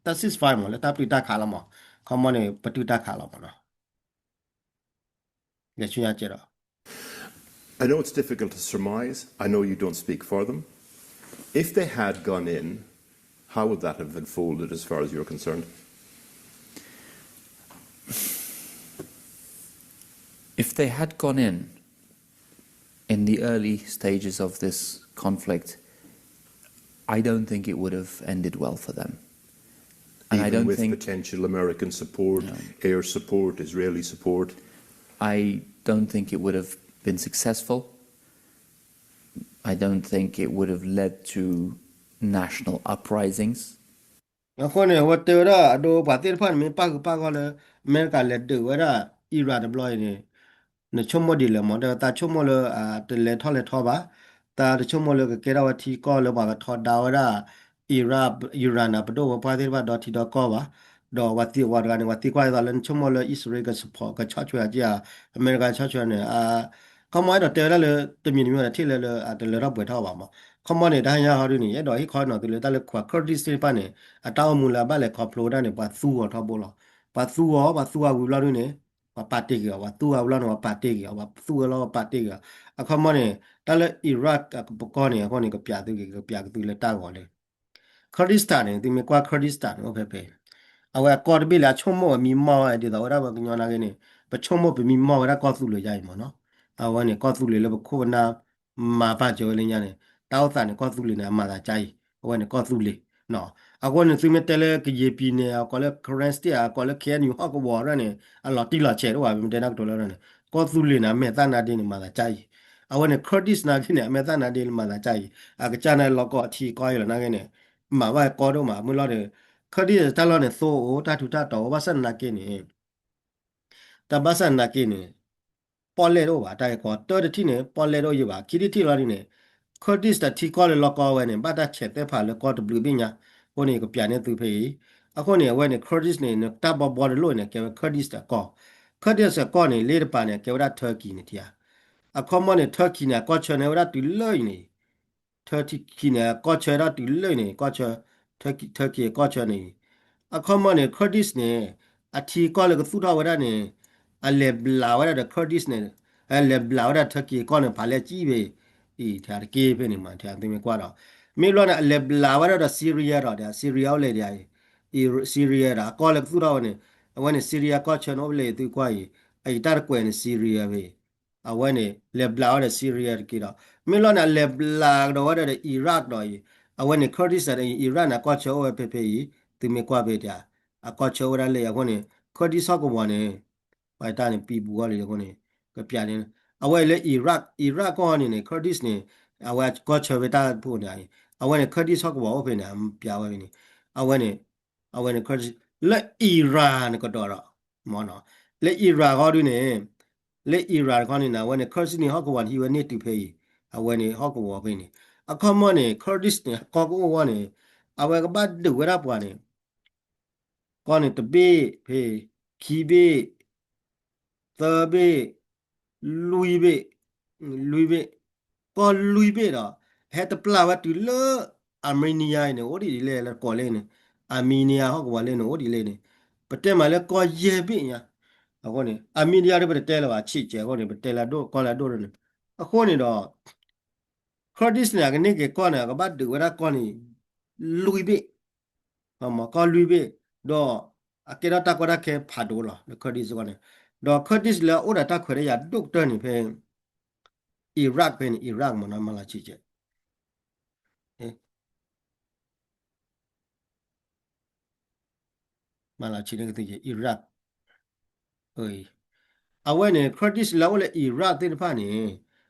တၢ် ceasefire မး လၢတၢ်ပတုာ်တၢ်ခးလီၤမး. ခီမီန့ၣ် ပတုာ်တၢ်ခးလီၤမးနီၤ. လဲၤဆူညါကဲဒီး I know it's difficult to surmise. I know you don't speak for them. If they had gone in, how would that have unfolded as far as you're concerned? If they had gone in, in the early stages of this conflict, I don't think it would have ended well for them. And I Even don't with think potential American support, No. air support, Israeli support. I don't think it would have been successful. I don't think it would have led to national uprisings. အဃိန့ၣ် အဝဲတဲဝဲဒၣ် အဒိပှၤသ့ၣ်တဖၣ်န့ၣ် မ့ၢ်ပၣ်ဃုာ်ပၣ်ဂီၢ်လၢ အမဲရကၤလဲၤဒုးဝဲဒၣ် Iran တဘျီအံၤန့ၣ် နဆိကမိၣ်ဒ်လဲၣ်မး, ဒီးသးဆိကမိၣ်လၢ တလဲၤထီၣ်လဲၤထီဘၣ်, သးတဆိကမိၣ်လၢကကဲထီၣ်ဝဲထံကီၢ်လၢပှၤကထီဒါဝဲဒၣ် Iran, Iran အပဒိၣ်ဝဲပှၢ်သ့ၣ်တဖၣ်ဒီထံဒီကီၢ်ဘၣ်, ဒီးပှၤသံဝဲတဂၤန့ၣ် ပှၤသံကွၢ်ဒ်သိးလၢနဆိကမိၣ်လၢ အံၣ်စရ့လး က support ကဆီၣ်ထွဲအက့ၢ်ဧါ, အမဲရကၤဆီၣ်ထွဲန့ၣ် ခီမီအဲၣ်ဒိးတဲဝဲဒၣ်လၢ တမံၤတမံၤဒီးထံၣ်လၢလၢအတလၢထီၣ်ပှဲၤထီၣ်ဘၣ်မး, ခီမီန့ၣ် တဟါညါဟီဒ်န့ၣ် ယအဲၣ်ဒိးဟ့ၣ်ခီနီၤသုလၢတၢ်လၢ Kurdish သ့ၣ်တဖၣ်န့ၣ် အတၢ်အိၣ်မူလၢအဘၣ်လဲၤခီဖျိဝဲဒၣ်န့ၣ် ပှၤသူအီၤထီဘိလီၤ, ပှၤသူအီၤ ပှၤသူအီၤဝံၤဘျီဒ်န့ၣ် ပှၤပာ်တ့ၢ်က့ၤအီၤ, ပှၤသူအီၤဘျီန့ၣ် ပှၤပာ်တ့ၢ်က့ၤအီၤ, ပှၤသူအီၤလီၤ ပှၤပာ်တ့ၢ်က့ၤအီၤ, အခီမီန့ၣ် တၢ်လၢ Iraq အကပကီၢ်န့ၣ် အဃိန့ၣ် ကပျးသုက့ၤ ကပျးကသုလၢတၢ်ဂီၤလၢ Kurdistan န့ၣ် သုမ့ၢ်ကွၢ် Kurdistan န့ၣ် အိၣ်ဖဲဖဲ အဝဲအကီၢ်တဘ့ၣ်လၢအဆိကမိၣ်အမံမီၢ်ဝဲ ဒ်သိးဝဲဒၣ်ပှၤကညီနာ်က့န့ၣ် ပဆိကမိၣ်ပမံမီၢ်ဝဲဒၣ်ကီၢ်သူလ့ၤယါအံၤမးနီၤ, အဝဲန့ၣ် ကီၢ်သူလ့ၤလၢပခိၣ်ပနၢ်မၤပာ်စၢၤဝဲလၢညါန့ၣ် တၢ်အိၣ်သးန့ၣ် ကီၢ်သူလ့ၤန့ၣ် အမၤသးကါအံၤ အဝဲန့ၣ်ကီၢ်သူလ့ၤ အဃိန့ၣ် သုမ့ၢ်တဲလၢကယဲၢ်ပံၤန့ၣ် အကိးလၢ Karen State အကိးလၢ K N U ဟီၣ်ကဝီၤန့ၣ် အလီၤတံၢ်လီၤဆဲးတအိၣ်ဘၣ် ပမ့ၢ်တဲနၢ်ကတိၤလၢန့ၣ် ကီၢ်သူလ့ၤန့ၣ် အမဲာ်သၣ်နါဒ့န့ၣ် မၤသးကါအံၤ, အဝဲန့ၣ် Kurdish နာ်က့န့ၣ် အမဲာ်သၣ်နါဒ့လၢမၤသးကါအံၤ, အကစၢ်န့ၣ်လီၤကီအထံကီၢ်အံၤလီၤနာ်က့န့ၣ် မၤဘၣ်ကီဒိၣ်မး မုၢ်လီၤဒီး Kurdish တၢ်လီၢ်န့ၣ် သိအိၣ် တၢ်ထူးတၢ်တီၤအိၣ် ဘၣ်ဆၣ်နာ်က့န့ၣ် တၢ်ဘၣ်ဆၣ်နာ်က့န့ၣ် ပီၣ်လဲၣ်တအိၣ်ဘၣ် တၢ်ဂ့ၢ်ကီ တၢတထံၣ်န့ၣ် ပီၣ်လဲၣ်တအိၣ်ယံၤဘၣ် ခံထံၣ်တထံၣ်လီၤဒ်န့ၣ် Kurdish တထံကီၢ်လၢလီၤကီဝဲန့ၣ် ဘၣ်တၢ်ဆဲးသဲဖးလၢကီၢ်တဘျုးဘ့ၣ်ညါ, အဃိန့ၣ် ကပျးန့ၢ်သုဖဲအံၤ, အဃိန့ၣ် အဝဲန့ၣ် Kurdish န့ၣ် နတၢ်ဘီဘီတလိၣ်န့ၣ် ကဲဝဲ Kurdish အကီၢ်, Kurdish အကီၢ်န့ၣ် လ့တပၤန့ၣ် ကဲဝဲဒၣ် Turkey န့ၣ်ထံဧါ, အခီမီန့ၣ် Turkey န့ၣ် အကီၢ်ဆၢန့ၣ်ဝဲဒၣ်တုၤလၢအံၤန့ၣ် Turkey န့ၣ် အကီၢ်ဆၢဒၣ်တုၤလၢအံၤန့ၣ် ကီၢ်ဆၢ Turkey အကီၢ်ဆၢန့ၣ်, အခီမီန့ၣ် Kurdish န့ၣ် အထံကီၢ်လၢကသူၣ်ထီၣ်ဝဲဒၣ်န့ၣ် အလဲၤဘျးဝဲဒၣ်ဒီး Kurdish န့ၣ် အလဲၤဘျးဝဲဒၣ် Turkey အကီၢ်န့ၣ် ဖးလဲၢ်ကံၣ်ဖဲအံၤ တက့ၢ်ဖဲန့ၣ်မး သုမ့ၢ်ကွၢ်ဒီး မ့ၢ်ဘျီန့ၣ် အလဲၤဘျးဝဲဒၣ်ဒီး Syria ဒီး Syria အိၣ်လဲၣ်ဒ်အံၤ Syria ဒီး အကီၢ်လၢကသူၣ်ထီၣ်ဝဲန့ၣ် အဝဲန့ၣ် Syria ကီၢ်ဆၢန့ၣ်အိၣ်ဖဲလဲၣ် သုကွၢ်အံၤ အအံၤတၢ်တကွဲးန့ၣ် Syria ဖဲအံၤ အဝဲန့ၣ် လဲၤဘျးဝဲဒီး Syria တက့ၢ်ဒီး မ့ၢ်လီၤန့ၣ် အလဲၤဘျးကဒီးဝဲဒၣ်ဒီး Iraq ဒီးအံၤ အဝဲန့ၣ် Kurdish ဒီး Iraq န့ၣ် အကီၢ်ဆၢအိၣ်ဝဲဖဲဖဲအံၤ သုမ့ၢ်ကွၢ်ဖဲတၢ် အကီၢ်ဆၢအိၣ်ဝဲဒၣ်လၢအံၤအဃိန့ၣ် Kurdish ဟီၣ်ကဝီၤန့ၣ် ပှၤတၢ်န့ၣ် ပံပူၤဂီၢ်လံအဃိန့ၣ် ကပျးန့ၣ် အဝဲလၢ Iraq Iraq ကီၢ်န့ၣ်န့ၣ် Kurdish န့ၣ် အဝဲကီၢ်ဆၢဖဲတၢ်ဖိန့ၣ် အဝဲန့ၣ် Kurdish ဟီၣ်ကဝီၤအိၣ်ဖဲန့ၣ် ပျးဝဲဖဲန့ၣ် အဝဲန့ၣ် အဝဲန့ၣ် Kurdish လၢ Iran န့ၣ်ကဒီးဒီး မ့ၢ်နီၤ လၢ Iran ဃီဒုန့ၣ် လၢ Iran တခီန့ၣ် အဝဲန့ၣ် Kurdish န့ၣ် ဟီၣ်ကဝီၤန့ၣ် ဟံးဝဲန့ၢ်တုၤဖဲအံၤ အဝဲန့ၣ်ဟီၣ်ကဝီၤဖဲန့ၣ် အခီမီန့ၣ် Kurdish န့ၣ် ကီၢ်ကအိၣ်ဂီၢ်န့ၣ် အဝဲကဘၣ်ဒုးဝဲဒၣ်ပှၤန့ၣ် ကီၢ်န့ၣ်တဘ့ၣ်ဖဲ ခံဘ့ၣ် သၢဘ့ၣ် လွံၢ်ဘ့ၣ် လွံၢ်ဘ့ၣ် ကီၢ်လွံၢ်ဘ့ၣ်ဒီး ဟဲတပျၢ်ဝဲတုၤလၢ Armenia အံၤန့ၣ် အိၣ်ဒ်လဲၣ်လၢကိးလဲၣ်န့ၣ် Armenia ဟီၣ်ကဝီၤလၢန့ၣ်အိၣ်ဒ်လဲၣ်န့ၣ် ပတဲမးလၢကီၢ်ယဲၢ်ဘ့ၣ်ညါ, အဃိန့ၣ် Armenia ဒီးပတတဲလၢၤဘၣ် ဆံးစဲးအဃိန့ၣ် ပတဲလၢအဒိၣ်ကီၢ်လၢအဒိၣ်န့ၣ်, အဃိန့ၣ်ဒီး Kurdish န့ၣ် အကန့ၢ်က့ၤကီၢ်န့ၣ် အကဘၣ်ဒုးဝဲဒၣ်ကီၢ်န့ၣ် လွံၢ်ဘ့ၣ် ကီၢ်လွံၢ်ဘ့ၣ်, ဒီးအကဲထီၣ်တၢ်ကီတၢ်ခဲဖးဒိၣ်လီၤ လၢ Kurdish အဂီၢ်န့ၣ်, ဒီး Kurdish လၢအအိၣ်ဒီးတၢ်ခွဲးတၢ်ယာ်ဒိၣ်ကတၢၢ်န့ၣ်ဖဲ Iraq ဖဲန့ၣ် Iraq မ့ၢ်နီၤ မၤလီၤဆံးကဲး မၤလီၤဆံးန့ၣ်ကသ့ Iraq အဝဲန့ၣ် Kurdish လၢအအိၣ်လၢ Iraq သ့ၣ်တဖၣ်န့ၣ်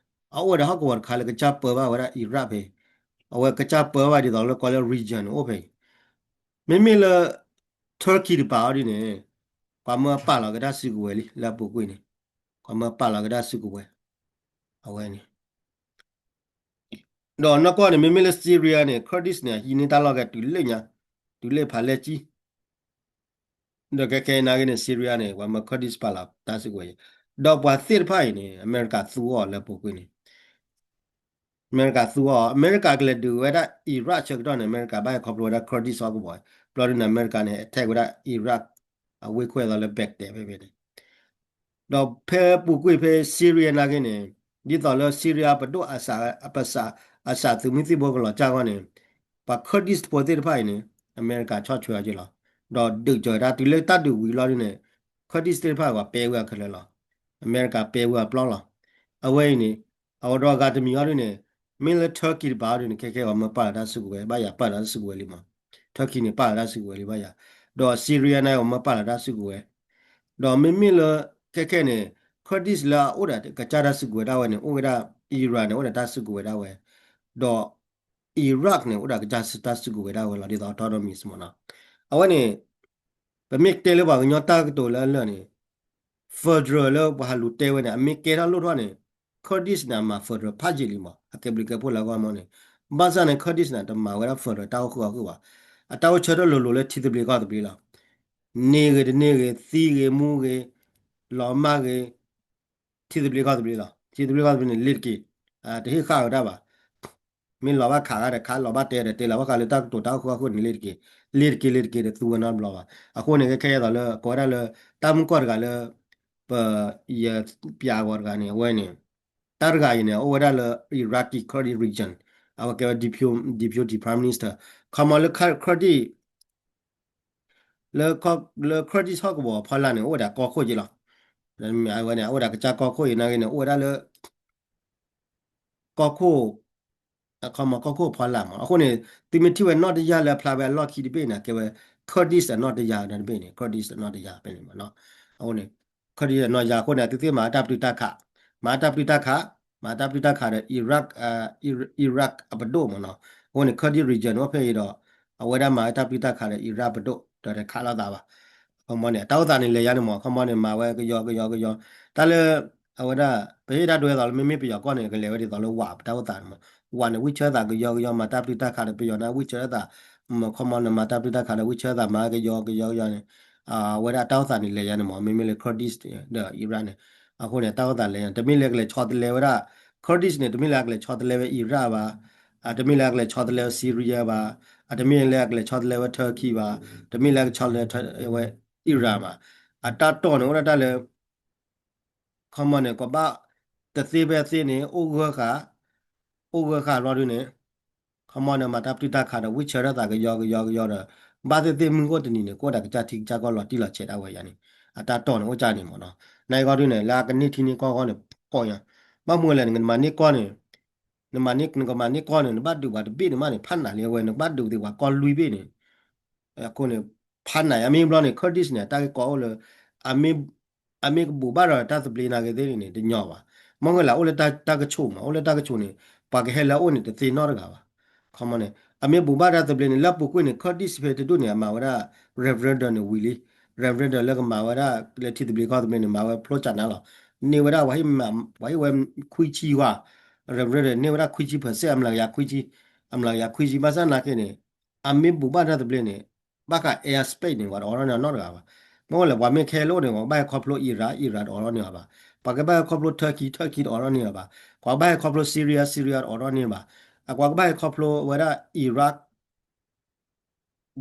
အအိၣ်ဝဲဒီးဟီၣ်ကဝီၤတခါလၢကစၢ်ပၢဘၣ်ဝဲဒၣ် Iraq ဖဲ, အဝဲကစၢ်ပၢဘၣ်ဒ်သိးလၢကီၢ်လၢ region န့ၣ်အိၣ်ဖဲအံၤ, မ့မ့ၢ်လၢ Turkey တပၤအီၤဒ်န့ၣ် ပှၤမၢပာ်လီၤက့ၤတၢ်စုကဝဲၤလံ လၢအပူၤကွံာ်န့ၣ် ပှၤမၢပာ်လီၤက့ၤတၢ်စုကဝဲၤ အဝဲန့ၣ် ဒီးနီၢ်ကီၢ်န့ၣ် မ့မ့ၢ်လၢ Syria န့ၣ် Kurdish န့ၣ် ဟံးန့ၢ်တၢ်လီၢ်ကဲတုၤလၢညါ, တုၤလၢဖးလဲၢ်ကံ, ဒီးခဲခဲအံၤနာ်က့န့ၣ် Syria န့ၣ် ပှၤမၢ Kurdish ပာ်လီၤတၢ်စုကဝဲၤ, ဒီးပှၤသ့ၣ်တဖၣ်အံၤန့ၣ် အမဲရကၤသူအီၤလၢအပူၤကွံာ်န့ၣ်, အမဲရကၤသူအီၤ, အမဲရကၤကလဲၤဒုးဝဲဒၣ် Iraq ဆၢကတီၢ်န့ၣ် အမဲရကၤဘၣ်ဟဲခီဖျိဝဲဒၣ် Kurdish ဟီၣ်ကဝီၤ, ဘျီဒ်န့ၣ် အမဲရကၤန့ၣ် attack ဝဲဒၣ် Iraq အဝ့ၢ်ခွဲးအသီလၢ Baghdad ဖဲဖဲန့ၣ် ဒီးဖဲပူၤကွံာ်ဖဲ Syria နာ်က့န့ၣ် ဒ်သိးလၢ Syria ပဒိၣ်အစး အပစး အစးသုးမုၢ်သံၣ်ဘိကလီၤကၢ်အဂီၢ်န့ၣ် ပှၤ Kurdish ဖိသ့ၣ်တဖၣ်အံၤန့ၣ် အမဲရကၤဆီၣ်ထွဲအီၤက့ၤလီၤ. ဒီးဒုးကၢၤတၢ်တုၤလၢတၢ်ဒုးဝံၤလီၤဒ်န့ၣ် Kurdish သ့ၣ်တဖၣ်ပှၤပဲဝဲအခဲလၢာ်လီၤ. အမဲရကၤပဲဝဲအပျီလီၤ. အဝဲအံၤန့ၣ် အဝဲဒီးအဂၤတမံၤအီၤဒ်န့ၣ် မ့ၢ်လၢ Turkey တပၤအီၤဒ်န့ၣ် ခဲခဲပှၤမၢပာ်လီၤတၢ်စုကဝဲၤ ဘၣ်ယၤပာ်လီၤတၢ်စုကဝဲၤလံမး Turkey န့ၣ် ပာ်လီၤတၢ်စုကဝဲၤလံဘၣ်ယၤ, ဒီး Syria န့ၣ် ပှၤမၢပာ်လီၤတၢ်စုကဝဲၤ, ဒီးမ့မ့ၢ်လၢ ခဲခဲန့ၣ် Kurdish လၢအအိၣ်ဒီးကစၢ်တၢ်စုကဝဲၤဒၣ်ဝဲန့ၣ် အိၣ်ဝဲဒၣ် Iran န့ၣ် အိၣ်ဒီးတၢ်စုကဝဲၤဒၣ်ဝဲ, ဒီး Iraq န့ၣ် အိၣ်ဒီးကစၢ်တၢ်စုကဝဲၤဒၣ်ဝဲလီၤ ဒ်သိး autonomous မးနီၤ. အဝဲန့ၣ် ပမ့ၢ်တဲလၢပှၤကညီတၢ်ကတိၤလၢအလၢာ်န့ၣ် federal လၢပှၤဟးလူၤတဲဝဲန့ၣ် အမ့ၢ်ကဲထီၣ်လိၣ်ထီၣ်န့ၣ် Kurdish န့ၣ် အမၤ federal ဖးယံာ်လံမး အကဲဘျုးကဲဖှိၣ်လၢအဂီၢ်မးန့ၣ်, ဘၣ်ဆၣ်န့ၣ် Kurdish န့ၣ် တမၤဝဲဒၣ် federal တၢ်အိၣ်ဃုာ်အီၣ်ဃုာ်ဘၣ်, အတၢ်အိၣ်ဆၢထၢၣ်လိၤလိၤလၢထံသဘျ့ကီၢ်သဘျ့လီၤ. န့ၢ်ဂ့ၤတန့ၢ်ဂ့ၤ သံဂ့ၤမူဂ့ၤ လီၤမၢ်ဂ့ၤ ထံသဘျ့ကီၢ်သဘျ့လီၤ. ထံသဘျ့ကီၢ်သဘျ့န့ၣ် လ့ၤတက့ၤ, တဟ့ၣ်ဃာ်ဝဲဒၣ်ဘၣ်. မ့ၢ်လီၤဘၣ်ခးဂၤဒီးခး လီၤဘၣ်တဲဒီးတဲ လီၤဘၣ်ဃးလၢတၢ်ကတိၤတၢ်အိၣ်ဃုာ်အီၣ်ဃုာ်န့ၣ် လ့ၤတက့ၤ, လ့ၤတက့ၤ လ့ၤတက့ၤဒီးသူဝဲနီတဘျီဘၣ်. အဃိန့ၣ် ခဲခဲအံၤသိးလၢ ကိးဝဲဒၣ်လၢ တၢ်မုၢ်ကီၢ်တဂၤလၢ ပ ယပျးဂီၤတဂၤန့ၣ် အဝဲန့ၣ် တၢ်တဂၤအံၤန့ၣ် အိၣ်ဝဲဒၣ်လၢ Iraqi Kurdish region, အဝဲကဲဝဲ deputy prime minister, ခီမီလၢ Kurdish လၢ လၢ Kurdish ဟီၣ်ကဝီၤအဖီလာ်န့ၣ် အိၣ်ဝဲဒၣ်ကီၢ်ခိၣ်က့လီၤ. အဝဲန့ၣ် အအိၣ်ဝဲဒၣ်ကစၢ်ကီၢ်ခိၣ်အံၤနာ်က့န့ၣ် အိၣ်ဝဲဒၣ်လၢ ကီၢ်ခိၣ် အခီမီကီၢ်ခိၣ်အဖီလာ်မး. အဃိန့ၣ် သုမ့ၢ်ထံၣ်ဝဲနီၢ်တယၢ်လၢအဖျါဝဲအလီၢ်ခံတဘ့ၣ်န့ၣ် ကဲဝဲ Kurdish အနီၢ်တယၢ်ဒီတဘ့ၣ်န့ၣ် Kurdish အနီၢ်တယၢ်ဖဲန့ၣ်မးနီၤ. အဃိန့ၣ် Kurdish အနီၢ်ယၢ်အဃိန့ၣ် သုသ့ၣ်မၤတၢ်ပတုာ်တၢ်ခး, မၤတၢ်ပတုာ်တၢ်ခး, မၤတၢ်ပတုာ်တၢ်ခးဒီး Iraq, Iraq အပဒိၣ်မးနီၤ. အဃိန့ၣ် Kurdish region အိၣ်ဖဲအံၤဒီး အဝဲဒၣ်မၤဝဲတၢ်ပတုာ်တၢ်ခးဒီး Iraq ပဒိၣ် ဒီးတခးလိာ်သးဘၣ်. အခီမီန့ၣ် အတၢ်အိၣ်သးန့ၣ်လဲၤယါန့ၣ်မး အခီမီန့ၣ် မၤဝဲကယီကယီကယီ, တၢ်လၢ အဝဲဒၣ် ပဟ့ၣ်တၢ်ဒိဝဲသိးလၢ မ့မ့ၢ်ပယီၤကီၢ်န့ၣ် ကလဲၤဝဲဒ်သိးလၢဝး ပတၢ်အိၣ်သးန့ၣ်မး, ဝးန့ၣ် ဝံၢ်ဆၢသးကယီကယီ မၤတၢ်ပတုာ်တၢ်ခးဒီး ပယီၤန့ၣ် ဝံၢ်ဆၢသး, မ့ၢ်ခီမီန့ၣ် မၤတၢ်ပတုာ်တၢ်ခးဒီး ဝံၢ်ဆၢသး မၤကယီကယီကယီန့ၣ်, အဝဲဒၣ်တၢ်အိၣ်သးန့ၣ်လဲၤယါန့ၣ်မး မ့မ့ၢ်လၢ Kurdish ဒီး Iraq န့ၣ်, အဃိန့ၣ် တၢ်အိၣ်သးလဲၤယါန့ၣ် တမ့ၢ်လၢကလဲၤဆီတလဲဝဲဒၣ် Kurdish န့ၣ် တမ့ၢ်လၢအကလဲၤဆီတလဲဝဲ Iraq ဘၣ်, အတမ့ၢ်လၢအကလဲၤဆီတလဲဝဲ Syria ဘၣ်, အတမ့ၢ်လၢအကလဲၤဆီတလဲဝဲ Turkey ဘၣ်, တမ့ၢ်လၢအကဆီတလဲဝဲ Iran ဘၣ်, အတၢ်တီၢ်န့ၣ် အိၣ်ဒၣ်တၢ်လၢ ခီမီန့ၣ် ကဘၣ်တသ့ဖဲအသ့န့ၣ် အိၣ်ဂၢၢ်ဃာ်, အိၣ်ဂၢၢ်ဃာ်ဘျီဒုန့ၣ်, ခီမီန့ၣ် မၤတၢ်ပတုာ်တၢ်ခးဒီး ဝံၢ်ဆၢထၢၣ်သးကယီကယီကယီဒီး ဘၣ်သ့ၣ်သ့ၣ်မုၢ်ဂီၢ်တနံၤန့ၣ် ကအိၣ်ဒၣ်ကစၢ်ထံကစၢ်ကီၢ်လီၤတံၢ်လီၤဆဲးဒၣ်ဝဲယါန့ၣ်, အတၢ်တီၢ်န့ၣ် အိၣ်ကၢ်န့ၣ်မးနီၤ. နာ်က့ဂီၢ်ဒုန့ၣ် လၢအကန့ၢ်ထံန့ၢ်ကီၢ်ဂီၢ်န့ၣ် ကီၢ်ညါ, ဘၣ်မနုၤလဲၣ်န့ၣ် နမၤန့ၢ်ကီၢ်န့ၣ်, နမၤန့ၢ် နကမၤန့ၢ်ကီၢ်န့ၣ် နဘၣ်ဒုးပှၤတဘ့ၣ်န့ၣ်မးန့ၣ် ဖးနးလံအဝဲ နကဘၣ်ဒုးသ့ၣ်ပှၤကီၢ်လွံၢ်ဘ့ၣ်န့ၣ် အဃိန့ၣ် ဖးနးအမ့ၢ်ဘျီန့ၣ် Kurdish န့ၣ် တၢ်ဂ့ၢ်ကီအိၣ်လၢ အမ့ၢ် အမ့ၢ်ကဘူၣ်ဘၣ်ဒီးတၢ်သဘျ့နာ်က့သ့ၣ်န့ၣ် တညီဘၣ်. မ့ၢ်ဝဲလၢအအိၣ်လၢတၢ်ကဆိးမး အိၣ်လၢတၢ်ကဆိးန့ၣ် ပှၤကဟဲလၢအအိၣ်န့ၣ် တသ့နီတဂၤဘၣ်. ခီမီန့ၣ် အမ့ၢ်ဘူၣ်ဘၣ်တၢ်သဘျ့န့ၣ် လၢပူၤကွံာ်န့ၣ် Kurdish ဖဲတဒူၣ်န့ၣ် အမၤဝဲဒၣ် referendum န့ၣ်ဝံၤလံ. referendum လၢကမၤဝဲဒၣ်လၢထံသဘျ့ကီၢ်သဘျ့န့ၣ် မၤဝဲဖျိစၢ်နါလီၤ. န့ၢ်ဝဲဒၣ် ပှၤဟ့ၣ်ဝဲခွံဆံဝဲ referendum န့ၢ်ဝဲဒၣ်ခွံဆံ percent အမျးကယၤခွံဆံ, အမျးကယၤခွံဆံ ဘၣ်ဆၣ်နာ်က့န့ၣ် အမ့ၢ်ဘူၣ်ဘၣ်တၢ်သဘျ့န့ၣ် ဘၣ်ဃး airspace န့ၣ် ပှၤတအိးထီၣ်န့ၢ်အီၤနီတဂၤဘၣ်. မ့ၢ်ဝဲလၢပှၤမ့ၢ်ခဲလၢာ်န့ၣ် ပှၤကဘၣ်ဟဲခီဖျိ Iraq, Iraq တအိးထီၣ်န့ၢ်အီၤဘၣ်. ပှၤကဘၣ်ဟဲခီဖျိ Turkey, Turkey တအိးထီၣ်န့ၢ်အီၤဘၣ်. ပှၤကဘၣ်ဟဲခီဖျိ Syria, Syria တအိးထီၣ်န့ၢ်အီၤဘၣ်. အပှၤကဘၣ်ဟဲခီဖျိဝဲဒၣ် Iraq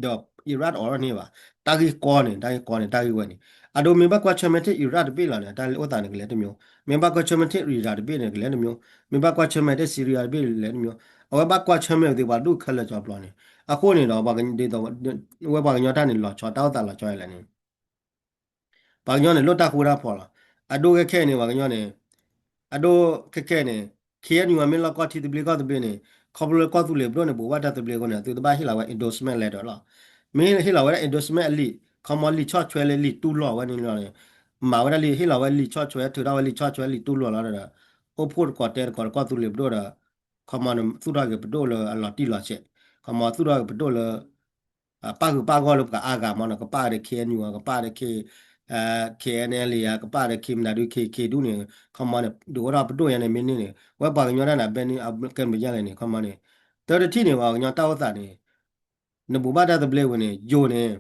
ဒီး Iran အီၣ်ထီၣ်န့ၢ်ဘၣ်. တၢ်ဂ့ၢ်ကီန့ၣ် တၢ်ဂ့ၢ်ကီန့ၣ် တၢ်ဂ့ၢ်ဝဲန့ၣ် အဒိ မ့ၢ်ဘၣ်ကွၢ်ဆၢၣ်မဲာ်ထဲ Iran တဘ့ၣ်လီၤန့ၣ် တၢ်လၢအိၣ်သးန့ၣ်ကလဲၤတမျိုး, မ့ၢ်ဘၣ်ကွၢ်ဆၢၣ်မဲာ်ထဲ Iran တဘ့ၣ်န့ၣ် ကလဲၤတမျိုး, မ့ၢ်ဘၣ်ကွၢ်ဆၢၣ်မဲာ်ထဲ Syria တဘ့ၣ်လဲၤတမျိုး, အဝဲဘၣ်ကွၢ်ဆၢၣ်မဲာ်သ့ၣ်ပှၤဒူၣ်ခဲလၢာ်ကၠီပျီန့ၣ်. အဃိန့ၣ်ဒီး ဒ်သိး ဝဲပှၤကညီတၢ်န့ၣ် လီၤဆီ တၢ်အိၣ်သးလီၤဆီလဲၣ်န့ၣ် ပှၤကညီန့ၣ် လိၣ်တၢ်ဃူတၢ်ဖိးလီၤ. အဒိခဲခဲအံၤန့ၣ် ပှၤကညီန့ၣ် အဒိခဲခဲအံၤန့ၣ် ခ့ၣ်အဲၣ်ယူၣ် မ့ၢ်လီၢ်ကီၢ်ထံသဘျ့ကီၢ်သဘျ့န့ၣ် ခီဖျိလၢကီၢ်သူလ့ၤပဒိၣ်န့ၣ် ဘူးဘၣ်တၢ်သဘျ့အဃိန့ၣ် သုတဘၣ်ဟ့ၣ်လီၤဝဲ endorsement letter လီၤ. မ့ၢ်ဟ့ၣ်လီၤဝဲဒၣ် endorsement အလံာ် ခီမီလံာ်ဆီၣ်ထွဲလၢလံာ်တူၢ်လိာ်ဝဲန့ၣ်လီၤန့ၣ် မၤဝဲဒၣ်လံာ် ဟ့ၣ်လီၤဝဲလံာ်ဆီၣ်ထွဲ ထုးထီၣ်ဝဲလံာ်ဆီၣ်ထွဲလံာ်တူၢ်လိာ်လီၤဒီး အိၣ်ဖှိၣ်တကိးတဲတကိးဒီးကီၢ်သူလ့ၤပဒိၣ်ဒီး ခီမီန့ၣ် သူၣ်ထီၣ်က့ၤပဒိၣ်လၢအလီၤတံၢ်လီၤဆဲး, ခီမီသူၣ်ထီၣ်က့ၤပဒိၣ်လၢ ပၣ်ဃုာ်ပၣ်ဂီၢ်လၢပကအါဂၤမီၢ်နီၤ, ကပၣ်ဒီး ခ့ၣ်အဲၣ်ယူၣ် ကပၣ်ဒီး ခ့ၣ် ခ့ၣ်အဲၣ်အဲလ်အ့ ကပၣ်ဒီး ခ့ၣ်မနုၤဒု ခ့ၣ်ခ့ၣ်ဒူၣ်န့ၣ် ခီမီန့ၣ် ဒုးအိၣ်ထီၣ်ပဒိၣ်ယါန့ၣ် မ့ၢ်န့ၢ်န့ၣ် ဝဲပှၤကညီတၢ်န့ၣ် အဘဲန့ၣ် အကဲမ့ၢ်ယါလဲၣ်န့ၣ် ခီမီန့ၣ် တၢ်တထံၣ်န့ၣ် ပှၤကညီတၢ်အိၣ်သးန့ၣ် နဘူးဘၣ်တၢ်သဘျ့ဝဲန့ၣ် ယိၤန့ၣ်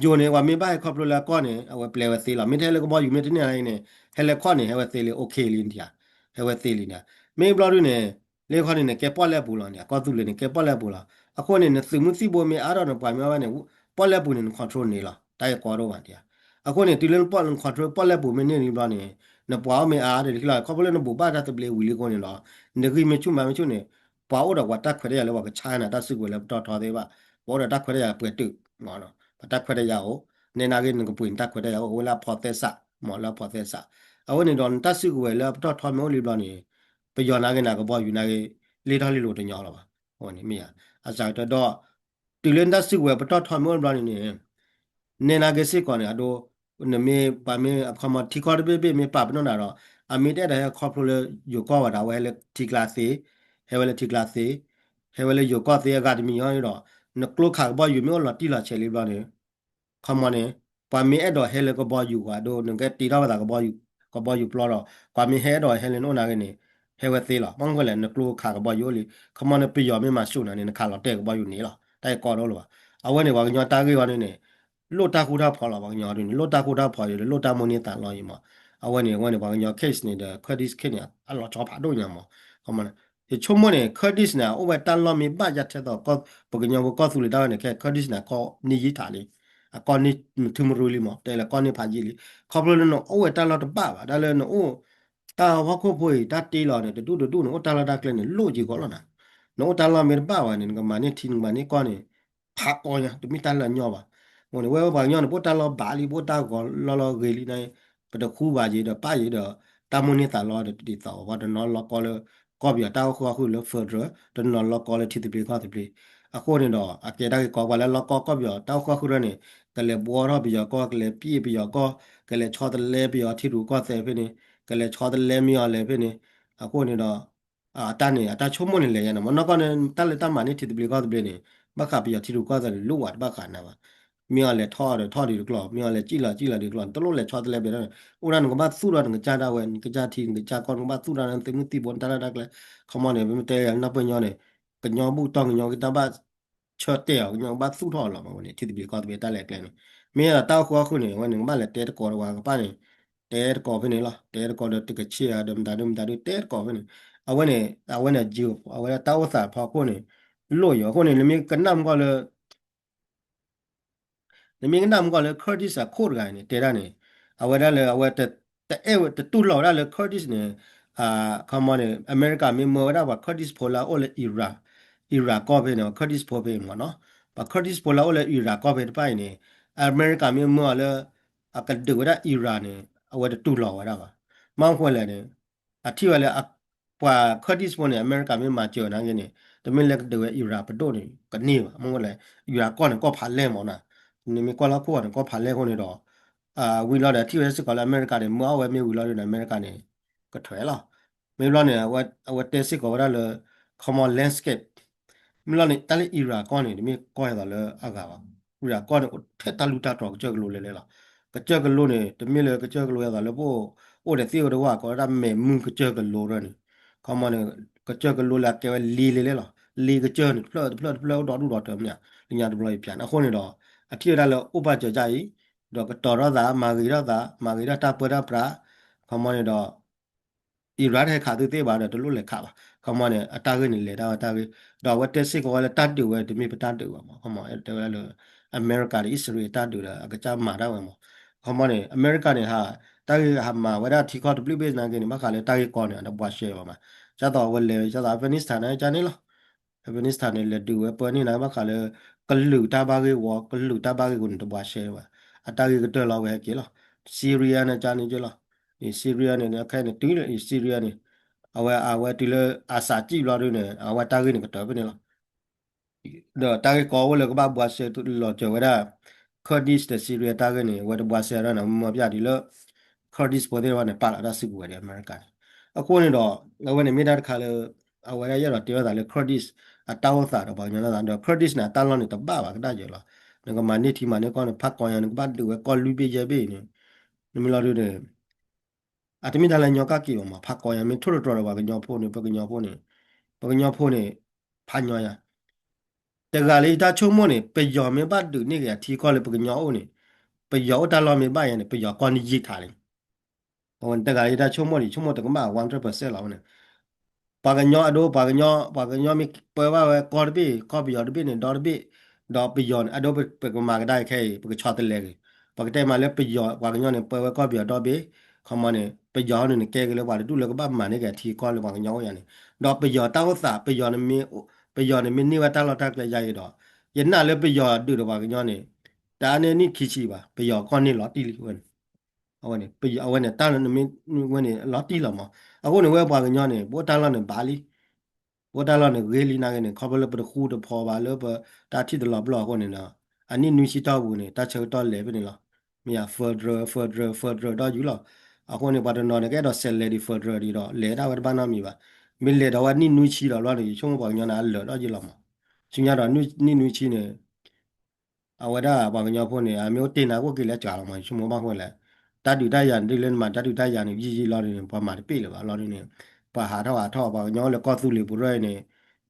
ယိၤန့ၣ် ပှၤမ့ၢ်ဘၣ်ဟဲခီဖျိလၢအကီၢ်န့ၣ် အဝဲပျဲဝဲသ့လီၤ. မ့ၢ်ထဲလၢကဘီယူၤမ့ၢ်တန့ၢ်န့ၣ် ဟဲလၢခီၣ်န့ၣ် ဟဲဝဲသ့လံ okay လံနၤ, ဟဲဝဲသ့လံနၤ. မ့ၢ်ဘျီဒုန့ၣ် လၢခီၣ်န့ၣ် နကဲပီၣ်လဲၣ်ပူၤလီၤန့ၣ် အကီၢ်သူလ့ၤန့ၣ် ကဲပီၣ်လဲၣ်ပူၤလီၤ. အဃိန့ၣ် နသုးမုၢ်သံၣ်ဘိမ့ၢ်အါထီၣ်န့ၣ် ပှၤမ့ၢ်အါဝဲန့ၣ် ပီၣ်လဲၣ်ပူၤန့ၣ် န control န့ၢ်လီၤ တၢ်အကီဒိၣ်ဘၣ်နၤ. အဃိန့ၣ် တုၤလၢန control ပီၣ်လဲၣ်ပူၤမ့ၢ်န့ၢ်လံဘျီန့ၣ် နပှၤအိၣ်မ့ၢ်အါတလံလီၤ. ခီဖျိလၢနဘူးဘၣ်တၢ်သဘျ့ဝံၤလံအဃိန့ၣ်ဒီး နဂံၢ်မ့ၢ်ဆူၣ်မၤမ့ၢ်ဆူၣ်န့ၣ် ပှၤအိၣ်ဒီးပှၤတၢ်ခွဲးတၢ်ယာ်လၢပှၤကဆါနၤတၢ်စုကဝဲၤလၢပတီၢ်ထီသ့ဘၣ်, ပှၤအိၣ်ဒီးတၢ်ခွဲးတၢ်ယာ်ပှဲၤတုာ်, ပှၤတၢ်ခွဲးတၢ်ယာ်အိၣ်, နဲနာ်က့နကပှ့ၤနတၢ်ခွဲးတၢ်ယာ်အိၣ် အိၣ်ဝဲလၢအဖီသဲစး, မ့ၢ်လၢအဖီသဲစး. အဝဲန့ၣ်ဒီးနတၢ်စုကဝဲၤလၢအပတီၢ်ထီမ့ၢ်အိၣ်လံဘျီန့ၣ် ပယီၤနာ်က့နၤကဘီယူၤနာ်က့ လ့ထီၣ်လ့လိာ်တညီလီၤဘၣ်. အဝဲန့ၣ်မ့ၢ်ယါ, အစးကတၢၢ်ဒီး တုၤလၢနတၢ်စုကဝဲၤပတီၢ်ထီမ့ၢ်အိၣ်လံဘျီန့ၣ်န့ၣ် နဲနာ်က့စ့ၢ်ကီးန့ၣ် အဒိ နမ့ၢ်ပှၤမ့ၢ်အခီမီထံကီၢ်တဘ့ၣ်ဘ့ၣ်မ့ၢ်ပာ်ပနီၣ်နၤဒီး အမ့ၢ်တအဲၣ်ဒိးဟဲခီဖျိလၢယိၤကီၢ်ဝဲဒၣ် အဝဲဟဲလၢထံကျါသ့, ဟဲဝဲလၢထံကျါသ့, ဟဲဝဲလၢယိၤကီၢ်သ့အဂၤတမံၤအံၤဒီး နကျိခးကဘီယူၤမ့ၢ်အိၣ်လီၤတံၢ်လီၤဆဲးလံဘျီန့ၣ် ခီမီန့ၣ် ပှၤမ့ၢ်အဲၣ်ဒိးဟဲလၢကဘီယူၤပှၤဒိ နကဲတ့ထီၣ်ဝဲသးကဘီယူၤ, ကဘီယူၤပျီဒီး ပှၤမ့ၢ်ဟဲအဲၣ်ဒိးဟဲလၢနအိၣ်နာ်က့န့ၣ် ဟဲဝဲသ့လီၤ. မ့ၢ်မနုၤလဲၣ် နကျိခးကဘီယူၤအိၣ်လံ, ခီမီန့ၣ် ပယီၤမ့ၢ်မၤဆူၣ်နၤန့ၣ် နခးလီၤတဲာ်ကဘီယူၤန့ၣ်လီၤ. တၢ်အကီဒိၣ်လီၤဘၣ်. အဝဲန့ၣ် ပှၤကညီတၢ်ဂ့ၢ်ဝဲန့ၣ်န့ၣ် လိၣ်တၢ်ဃူတၢ်ဖိးလီၤ ပှၤကညီဒ်န့ၣ် လိၣ်တၢ်ဃူတၢ်ဖိး လိၣ်တၢ်မိၣ်န့ၢ်သးလီအံၤမး. အဝဲန့ၣ် အဝဲန့ၣ် ပှၤကညီ case န့ၣ်ဒီး Kurdish case န့ၣ် အလီၤဆီဖးဒိၣ်ညါမး. ခီမီန့ၣ် ယဆိကမိၣ်န့ၣ် Kurdish န့ၣ် အိၣ်ဝဲတၢ်လီၢ်မ့ၢ်ဘၣ်ယါထဲသိး ပကညီဖိကီၢ်သူလ့ၤတၢ်ဝဲန့ၣ် ခဲ Kurdish န့ၣ် အကီၢ်န့ၢ်ယံာ်ထးလံ, အကီၢ်န့ၢ်မထူမရူလံမး တဲလၢကီၢ်န့ၢ်ဖးယံာ်လံ. ခီဖျိလၢနအိၣ်ဝဲတၢ်လီၢ်တဘၣ်ဘၣ် တၢ်လၢနအိၣ် တၢ်ဟီၣ်ခိၣ်ဖိအံၤ တၢ်တ့လီၤန့ၣ် တဒူၣ်တဒူၣ်န့ၣ် အိၣ်တၢ်လီၢ်တၢ်ကျဲန့ၣ် လိၣ်ယံာ်ဂီၤလီၤနၤ. နအိၣ်တၢ်လီၢ်မ့ၢ်တဘၣ်ဘၣ်န့ၣ် နကမၤန့ၢ်ထံ နကမၤန့ၢ်ကီၢ်န့ၣ် ဖးကီညါ တမ့ၢ်တၢ်လၢအညီဘၣ်. အဃိန့ၣ် ဝဲပှၤကညီန့ၣ် ပအိၣ်တၢ်လီၢ်ဘၣ်လံ ပအိၣ်တၢ်ဂီၤလီၤလီၤဂ့ၤလံန့ၣ် ပတဃူဘၣ်ယံၤဒီးပၣ်ယံၤဒီး တၢ်မိၣ်န့ၢ်သးလီဒီးတဒ်သိး ပှၤတနီၤလီၤကီလၢ ကီၢ်ပယီၤတၢ်အိၣ်ဃူအိၣ်ဃုာ်လၢ federal တနီၤလီၤကီလၢထံသဘျ့ကီၢ်သဘျ့. အဃိန့ၣ်ဒီး အကဲတၢ်ဂ့ၢ်ကီ ပှၤလၢလီၤကီကီၢ်ပယီၤတၢ်အိၣ်ဃူအိၣ်ဃုာ်န့ၣ် ကလဲၤဘှီထီၣ်ပယီၤကီၢ် ကလဲၤပျဲပယီၤကီၢ် ကလဲၤဆီတလဲပယီၤထံရူၢ်ကီၢ်သဲးဖဲန့ၣ် ကလဲၤဆီတလဲမ့ၢ်အီၤလဲၤဖဲန့ၣ်. အဃိန့ၣ်ဒီး အတၢ်န့ၣ် အတၢ်ဆိကမိၣ်န့ၣ်လဲၤယါန့ၣ် မ့ၢ်နီၢ်ကီၢ်န့ၣ် တၢ်လၢတၢ်မၤန့ၢ်ထံသဘျ့ကီၢ်သဘျ့န့ၣ် ဘၣ်ဃးပယီၤထံရူၢ်ကီၢ်သဲးန့ၣ် လိၣ်ဝဲတဘၣ်ဃးနၤဘၣ်. မ့ၢ်အီၤလဲၤထီၣ်ဒီးထီၣ်ဒံးတကျီၢ် မ့ၢ်အီၤလဲၤစံၣ်လီၤစံၣ်လီၤဒံးတကျီၢ် နတလိၣ်လဲၤဆီတလဲဘၣ်ဒီး အိၣ်ဒၣ်နကဘၣ်သူၣ်ထီၣ်နကစၢ်ဒၣ်ဝဲ နကစၢ်ထံ နကစၢ်ကီၢ် နကဘၣ်သူၣ်ထီၣ်နသုးမုၢ်သံၣ်ဘိ နတၢ်ရဲၣ်တၢ်ကျဲၤ ခီမီန့ၣ် ပမ့ၢ်တဲယၤနီၢ်ပှဲၤညီန့ၣ် ကညီဘူၣ်တီၢ်ကညီက့ၤတၢ်ဘၣ် ဆၢတဲာ်အီၤ ကညီကဘၣ်သူၣ်ထီၣ်အီၤလီၤ မ့ၢ်ဝဲန့ၣ် ထံသဘျ့ကီၢ်သဘျ့တၢ်လဲၤကျဲန့ၣ် မ့ၢ်ဒီးတၢ်အိၣ်ဃူအိၣ်ဃုာ်န့ၣ် အဝဲန့ၣ် ကဘၣ်လဲၤတဲတကိးဒီးပှၤကပၣ်န့ၣ် တဲတကိးဖဲန့ၣ်လီၤ တဲတကိးဒီးတကဆ့ဧါဒီးမတၤဒုမတၤဒုတဲတကိးဖဲန့ၣ် အဝဲန့ၣ် အဝဲန့ၣ် အဝဲဒၣ်တၢ်အိၣ်သးဖီခိၣ်န့ၣ် လိၣ်ယိာ်အဃိန့ၣ် နမ့ၢ်ကနၣ်မ့ၢ်ကီၢ်လၢ နမ့ၢ်ကနၣ်မ့ၢ်ကီၢ်လၢ Kurdish အခိၣ်တဂၤန့ၣ် တဲဒၣ်န့ၣ် အဝဲဒၣ်လၢအဝဲ တအဲၣ်ဝဲ တတူၢ်လိာ်ဝဲဒၣ်လၢ Kurdish န့ၣ် ခီမီန့ၣ် အမဲရကၤမ့ၢ်မၢဝဲဒၣ်ပှၤ Kurdish ဖိလၢအအိၣ်လၢ Iraq, Iraq ကီၢ်ဖဲန့ၣ် Kurdish ဖိဖဲမ့ၢ်နီၤ ပှၤ Kurdish ဖိလၢအအိၣ်လၢ Iraq ကီၢ်ဖဲတဖၣ်အံၤန့ၣ် အမဲရကၤမ့ၢ်မၢအီၤလၢ အကဒုးဝဲဒၣ် Iraq န့ၣ် အဝဲတတူၢ်လိာ်ဝဲဒၣ်ဘၣ်. မ့ၢ်အဃိလဲၣ်န့ၣ် အထံၣ်ဝဲလၢ ပှၤ Kurdish ဖိန့ၣ် အမဲရကၤမ့ၢ်မၤစၢၤနာ်က့န့ၣ် တမ့ၢ်လၢကဒုးဝဲ Iraq ပဒိၣ်န့ၣ် ကန့ၢ်ဘၣ်. မ့ၢ်အဃိလဲၣ် Iraq ကီၢ်န့ၣ် ကီၢ်ဖးလဲၢ်မ့ၢ်နီၤ နမ့ၢ်ကွၢ်လၢခိၣ်ဂီၤန့ၣ် ကီၢ်ဖးလဲၢ်အဃိန့ၣ်ဒီး ဝံၤလီၤဒီး ထံၣ်ဝဲစ့ၢ်ကီးလၢအမဲရကၤန့ၣ် မၢအီၣ်ဝဲမ့ၢ်ဝံၤလီၤဒီး အမဲရကၤန့ၣ် ကထွဲလီၤ. မ့ၢ်ဘျီန့ၣ် အဝဲတဲစ့ၢ်ကီးဝဲဒၣ်လၢ ခီမီ landscape မ့ၢ်လီၤန့ၣ် တၢ်လၢ Iraq ကီၢ်န့ၣ် တမ့ၢ်ကီၢ်ဟဲသးလၢအဂၤဘၣ်. Iraq ကီၢ်န့ၣ် ထဲတၢ်လူၢ်တၢ်တြီၤကစၢၢ်ကလိလဲၤလဲၤလီၤ. ကစၢၢ်ကလိန့ၣ် တမ့ၢ်လၢကစၢၢ်ကလိဟဲသးလၢပအိၣ် အိၣ်ဒီးသ့ၣ်အိၣ်ဒီးဝၣ် ကိးဝဲဒၣ်မဲာ်မုၢ်ကစၢၢ်ကလိရၢန့ၣ် ခီမီန့ၣ် ကစၢၢ်ကလိလၢအကဲဝဲလ့လဲၤလဲၤလီၤ. လ့ကစၢၢ်န့ၣ် တဖျၢၣ်တဖျၢၣ်တဖျၢၣ်အိၣ်ဒီဒူၣ်ဒီထၢမ့ၢ်ဧါ လၢညါတဘျီအံၤဖျါန့ၣ် အဃိန့ၣ်ဒီး အထံၣ်ဝဲဒၣ်လၢအိၣ်ပာ်စၢၤကါအံၤ ဒီးကတီၤထီၣ်သး မၤဂ့ၤထီၣ်သး မၤဂ့ၤထီၣ်တၢ်ပၢတၢ်ပြး ခီမီန့ၣ်ဒီး Iran ဟဲခးသုသ့ၣ်ဘၣ်ဒီး တလိၣ်လဲၤခးဘၣ်. ခီမီန့ၣ် အတၢ်ဂ့ၢ်န့ၣ် လဲၤတၢ်ဝဲတၢ်ဂ့ၢ်, ဒီးအဝဲတဲစ့ၢ်ကီးဝဲလၢတၢ်ဒုးဝဲတမ့ၢ်ပတၢ်ဒုးဘၣ်မး. ခီမီ တဲဝဲဒၣ်လၢ အမဲရကၤဒီး အံၣ်စရ့လးအတၢ်ဒုးဒီး အကစၢ်မၤတၢ်ဝဲမး. ခီမီန့ၣ် အမဲရကၤန့ၣ် ဟး တၢ်ဂ့ၢ်ဟးမၤဝဲဒၣ်ထံကီၢ်တဘျုးဘ့ၣ်နာ်က့န့ၣ် ဘၣ်ဃးလၢတၢ်ဂ့ၢ်ကီန့ၣ် အတဘှါရှဲဘၣ်မး. ဒ်သိးအဝဲလဲၤ ဒ်သိး Afghanistan န့ၣ် ကန့ၣ်လီၤ. Afghanistan န့ၣ် လဲၤဒုးဝဲပၢန့ၢ်နာ်က့ ဘၣ်ဃးလၢ ကလုာ်တၢ်ဘၣ်ဂ့ၢ်ဝီ ကလုာ်တၢ်ဘၣ်ဂ့ၢ်ဝီန့ၣ် တဘှါရှဲဘၣ်. အတၢ်ဂ့ၢ်ကတၢၢ်လီၤဝဲဟဲက့ၤလီၤ. Syria န့ၣ် ကန့ၣ်က့လီၤ. Syria န့ၣ် ခဲအံၤန့ၣ် တုၤ Syria န့ၣ် အဝဲ အဝဲတုၤလၢ Assad စံၣ်ဘျီဒုန့ၣ် အဝဲတၢ်ဂ့ၢ်န့ၣ်ကတၢၢ်ဖဲန့ၣ်လီၤ. ဒီးတၢ်ဂ့ၢ်ကီအိၣ်လၢကဘၣ်ဘှါရှဲလီၤစၢၤဝဲဒၣ် Kurdish ဒီး Syria တၢ်ဂ့ၢ်န့ၣ် အဝဲတဘှါရှဲဒီးန့ၣ် မ့ၢ်ပျၢ်ဒ်လၢ Kurdish ဖိသ့ၣ်တဖၣ်န့ၣ် ပာ်လီၤတၢ်စုကဝဲၤဒီးအမဲရကၤန့ၣ်. အဃိန့ၣ်ဒီး အဝဲန့ၣ်မ့ၢ်တၢ်တခါလၢ အဝဲဒၣ်ယအဲၣ်ဒိးတဲဝဲသးလၢ Kurdish အတၢ်အိၣ်သးဒီးပှၤကညီလီၤသးဒီး Kurdish န့ၣ် အတၢ်လီၢ်န့ၣ်တဘၣ်ဘၣ်ကဒၣ်ယဲလီၤ. နကမၤန့ၢ်ထံမၤန့ၢ်ကီၢ်န့ၣ် ဖးကီညါ နကဘၣ်ဒုးဝဲကီၢ်လွံၢ်ဘ့ၣ်ယဲၢ်ဘ့ၣ်န့ၣ် နမ့ၢ်လီၤဒုးန့ၣ် အတမ့ၢ်တၢ်လၢညီကၢ်က့ၤဘၣ်မး ဖးကီညါ မ့ၢ်ထိၣ်သတြီၤဒီးပှၤကညီဖိန့ၣ် ပကညီဖိန့ၣ် ပကညီဖိန့ၣ် ဖးညီယါ. တဂၤလၢယတၢ်ဆိကမိၣ်န့ၣ် ပယီၤမ့ၢ်ဘၣ်ဒုးန့ၢ်က့ၤအထံကီၢ်လၢပကညီအိၣ်န့ၣ် ပယီၤအိၣ်တၢ်လီၢ်မ့ၢ်ဘၣ်ယါန့ၣ် ပယီၤကီၢ်န့ၣ်ယံာ်ထးလံ. အဝဲန့ၣ်တဂၤလၢယတၢ်ဆိကမိၣ်န့ၣ် ဆိကမိၣ်တကမၣ် one hundred percent လီၤဝဲန့ၣ် ပှၤကညီအဒိ ပှၤကညီ ပှၤကညီမ့ၢ်ပၢဘၣ်ဝဲကီၢ်တဘ့ၣ် ကီၢ်ပယီၤတဘ့ၣ်န့ၣ် ဒီတဘ့ၣ်, ဒီးပယီၤန့ၣ် အဒိ ပကမၤကဒါခဲအံၤ ပကဆီတလဲက့ၤ, ပကတဲမးလၢပယီၤ ပှၤကညီန့ၣ် ပၢဝဲကီၢ်ပယီၤဒီဘ့ၣ်, ခီမီန့ၣ် ပယီၤဟီန့ၣ် နကဲက့ၤလၢပှၤတဒူၣ်လၢကဘၣ်မၤန့ၢ်က့ၤအထံကီၢ်လၢပှၤကညီအိၣ်ယါန့ၣ်, ဒီးပယီၤတၢ်အိၣ်သး ပယီၤန့ၣ်မ့ၢ် ပယီၤန့ၣ်မ့ၢ်န့ၢ်ဝဲတၢ်လီၢ်တၢ်ကျဲယါအံၤဒီး ယနာ်လၢပယီၤဒုးဒီးပှၤကညီန့ၣ် တအါန့ၢ်နံၣ်ခံဆံဘၣ် ပယီၤကီၢ်န့ၢ်လီၤတံၢ်လံဝဲန့ၣ် အဝဲန့ၣ် အဝဲန့ၣ် တၢ်လီၢ်န့ၣ်မ့ၢ်ဝဲန့ၣ်လီၤတံၢ်လီၤမး. အဃိန့ၣ် ဝဲပှၤကညီန့ၣ် ပအိၣ်တၢ်လီၢ်န့ၣ်ဘၣ်လံ, ပအိၣ်တၢ်လီၢ်န့ၣ်ဂ့ၤလံနာ်က့န့ၣ် ခီဖျိလၢပတဃူတဖိးဘၣ်လၢပတၢ်ထံၣ်တလီၤပျီၢ်အဃိန့ၣ်ဒီး အနံၣ်နွံဆံတီၢ်ပူၤန့ၣ် တၢ်ဆၢကတီၢ်လဲၤဖဲန့ၣ်လီၤ. မ့ၢ်ယါ federal federal federal ဒီးယူၤလီၤ. အဃိန့ၣ် ပှၤတနီၤန့ၣ် ကအဲၣ်ဒိးဆဲးလဲၤဒံး federal ဒံးဒီး လဲၤဒၣ်ဝဲတဘၣ်နီတမံၤဘၣ်. မ့ၢ်လဲၤဒီးဝဲနံၣ်နွံဆံဒီးဘျီန့ၣ် ယဆိကမိၣ်ပှၤကညီန့ၣ် အလၢာ်ဒီးယံၤလီၤမး. ဆူညါဒီးနံၣ်နွံဆံန့ၣ် အဝဲဒၣ်ပှၤကညီဖိန့ၣ် အမ့ၢ်အိၣ်တ့ၢ်နၤကအိၣ်က့ၤလၢစှၤလီၤမး ယဆိကမိၣ်ဘၣ်ဃိလဲၣ်. တၢ်ဒုးတၢ်ယၤန့ၣ် ဒ်လၢနမၤတၢ်ဒုးတၢ်ယၤန့ၣ် ယံာ်ယံာ်လီၤဒ်န့ၣ် ပှၤမၤတပ့ၢ်လၢၤဘၣ်လီၤဒ်န့ၣ် ပှၤဟးထီၣ်ဟးထီၣ် ပှၤကညီအိၣ်လၢကီၢ်သူလ့ၤပူၤရၢၢ်အံၤန့ၣ်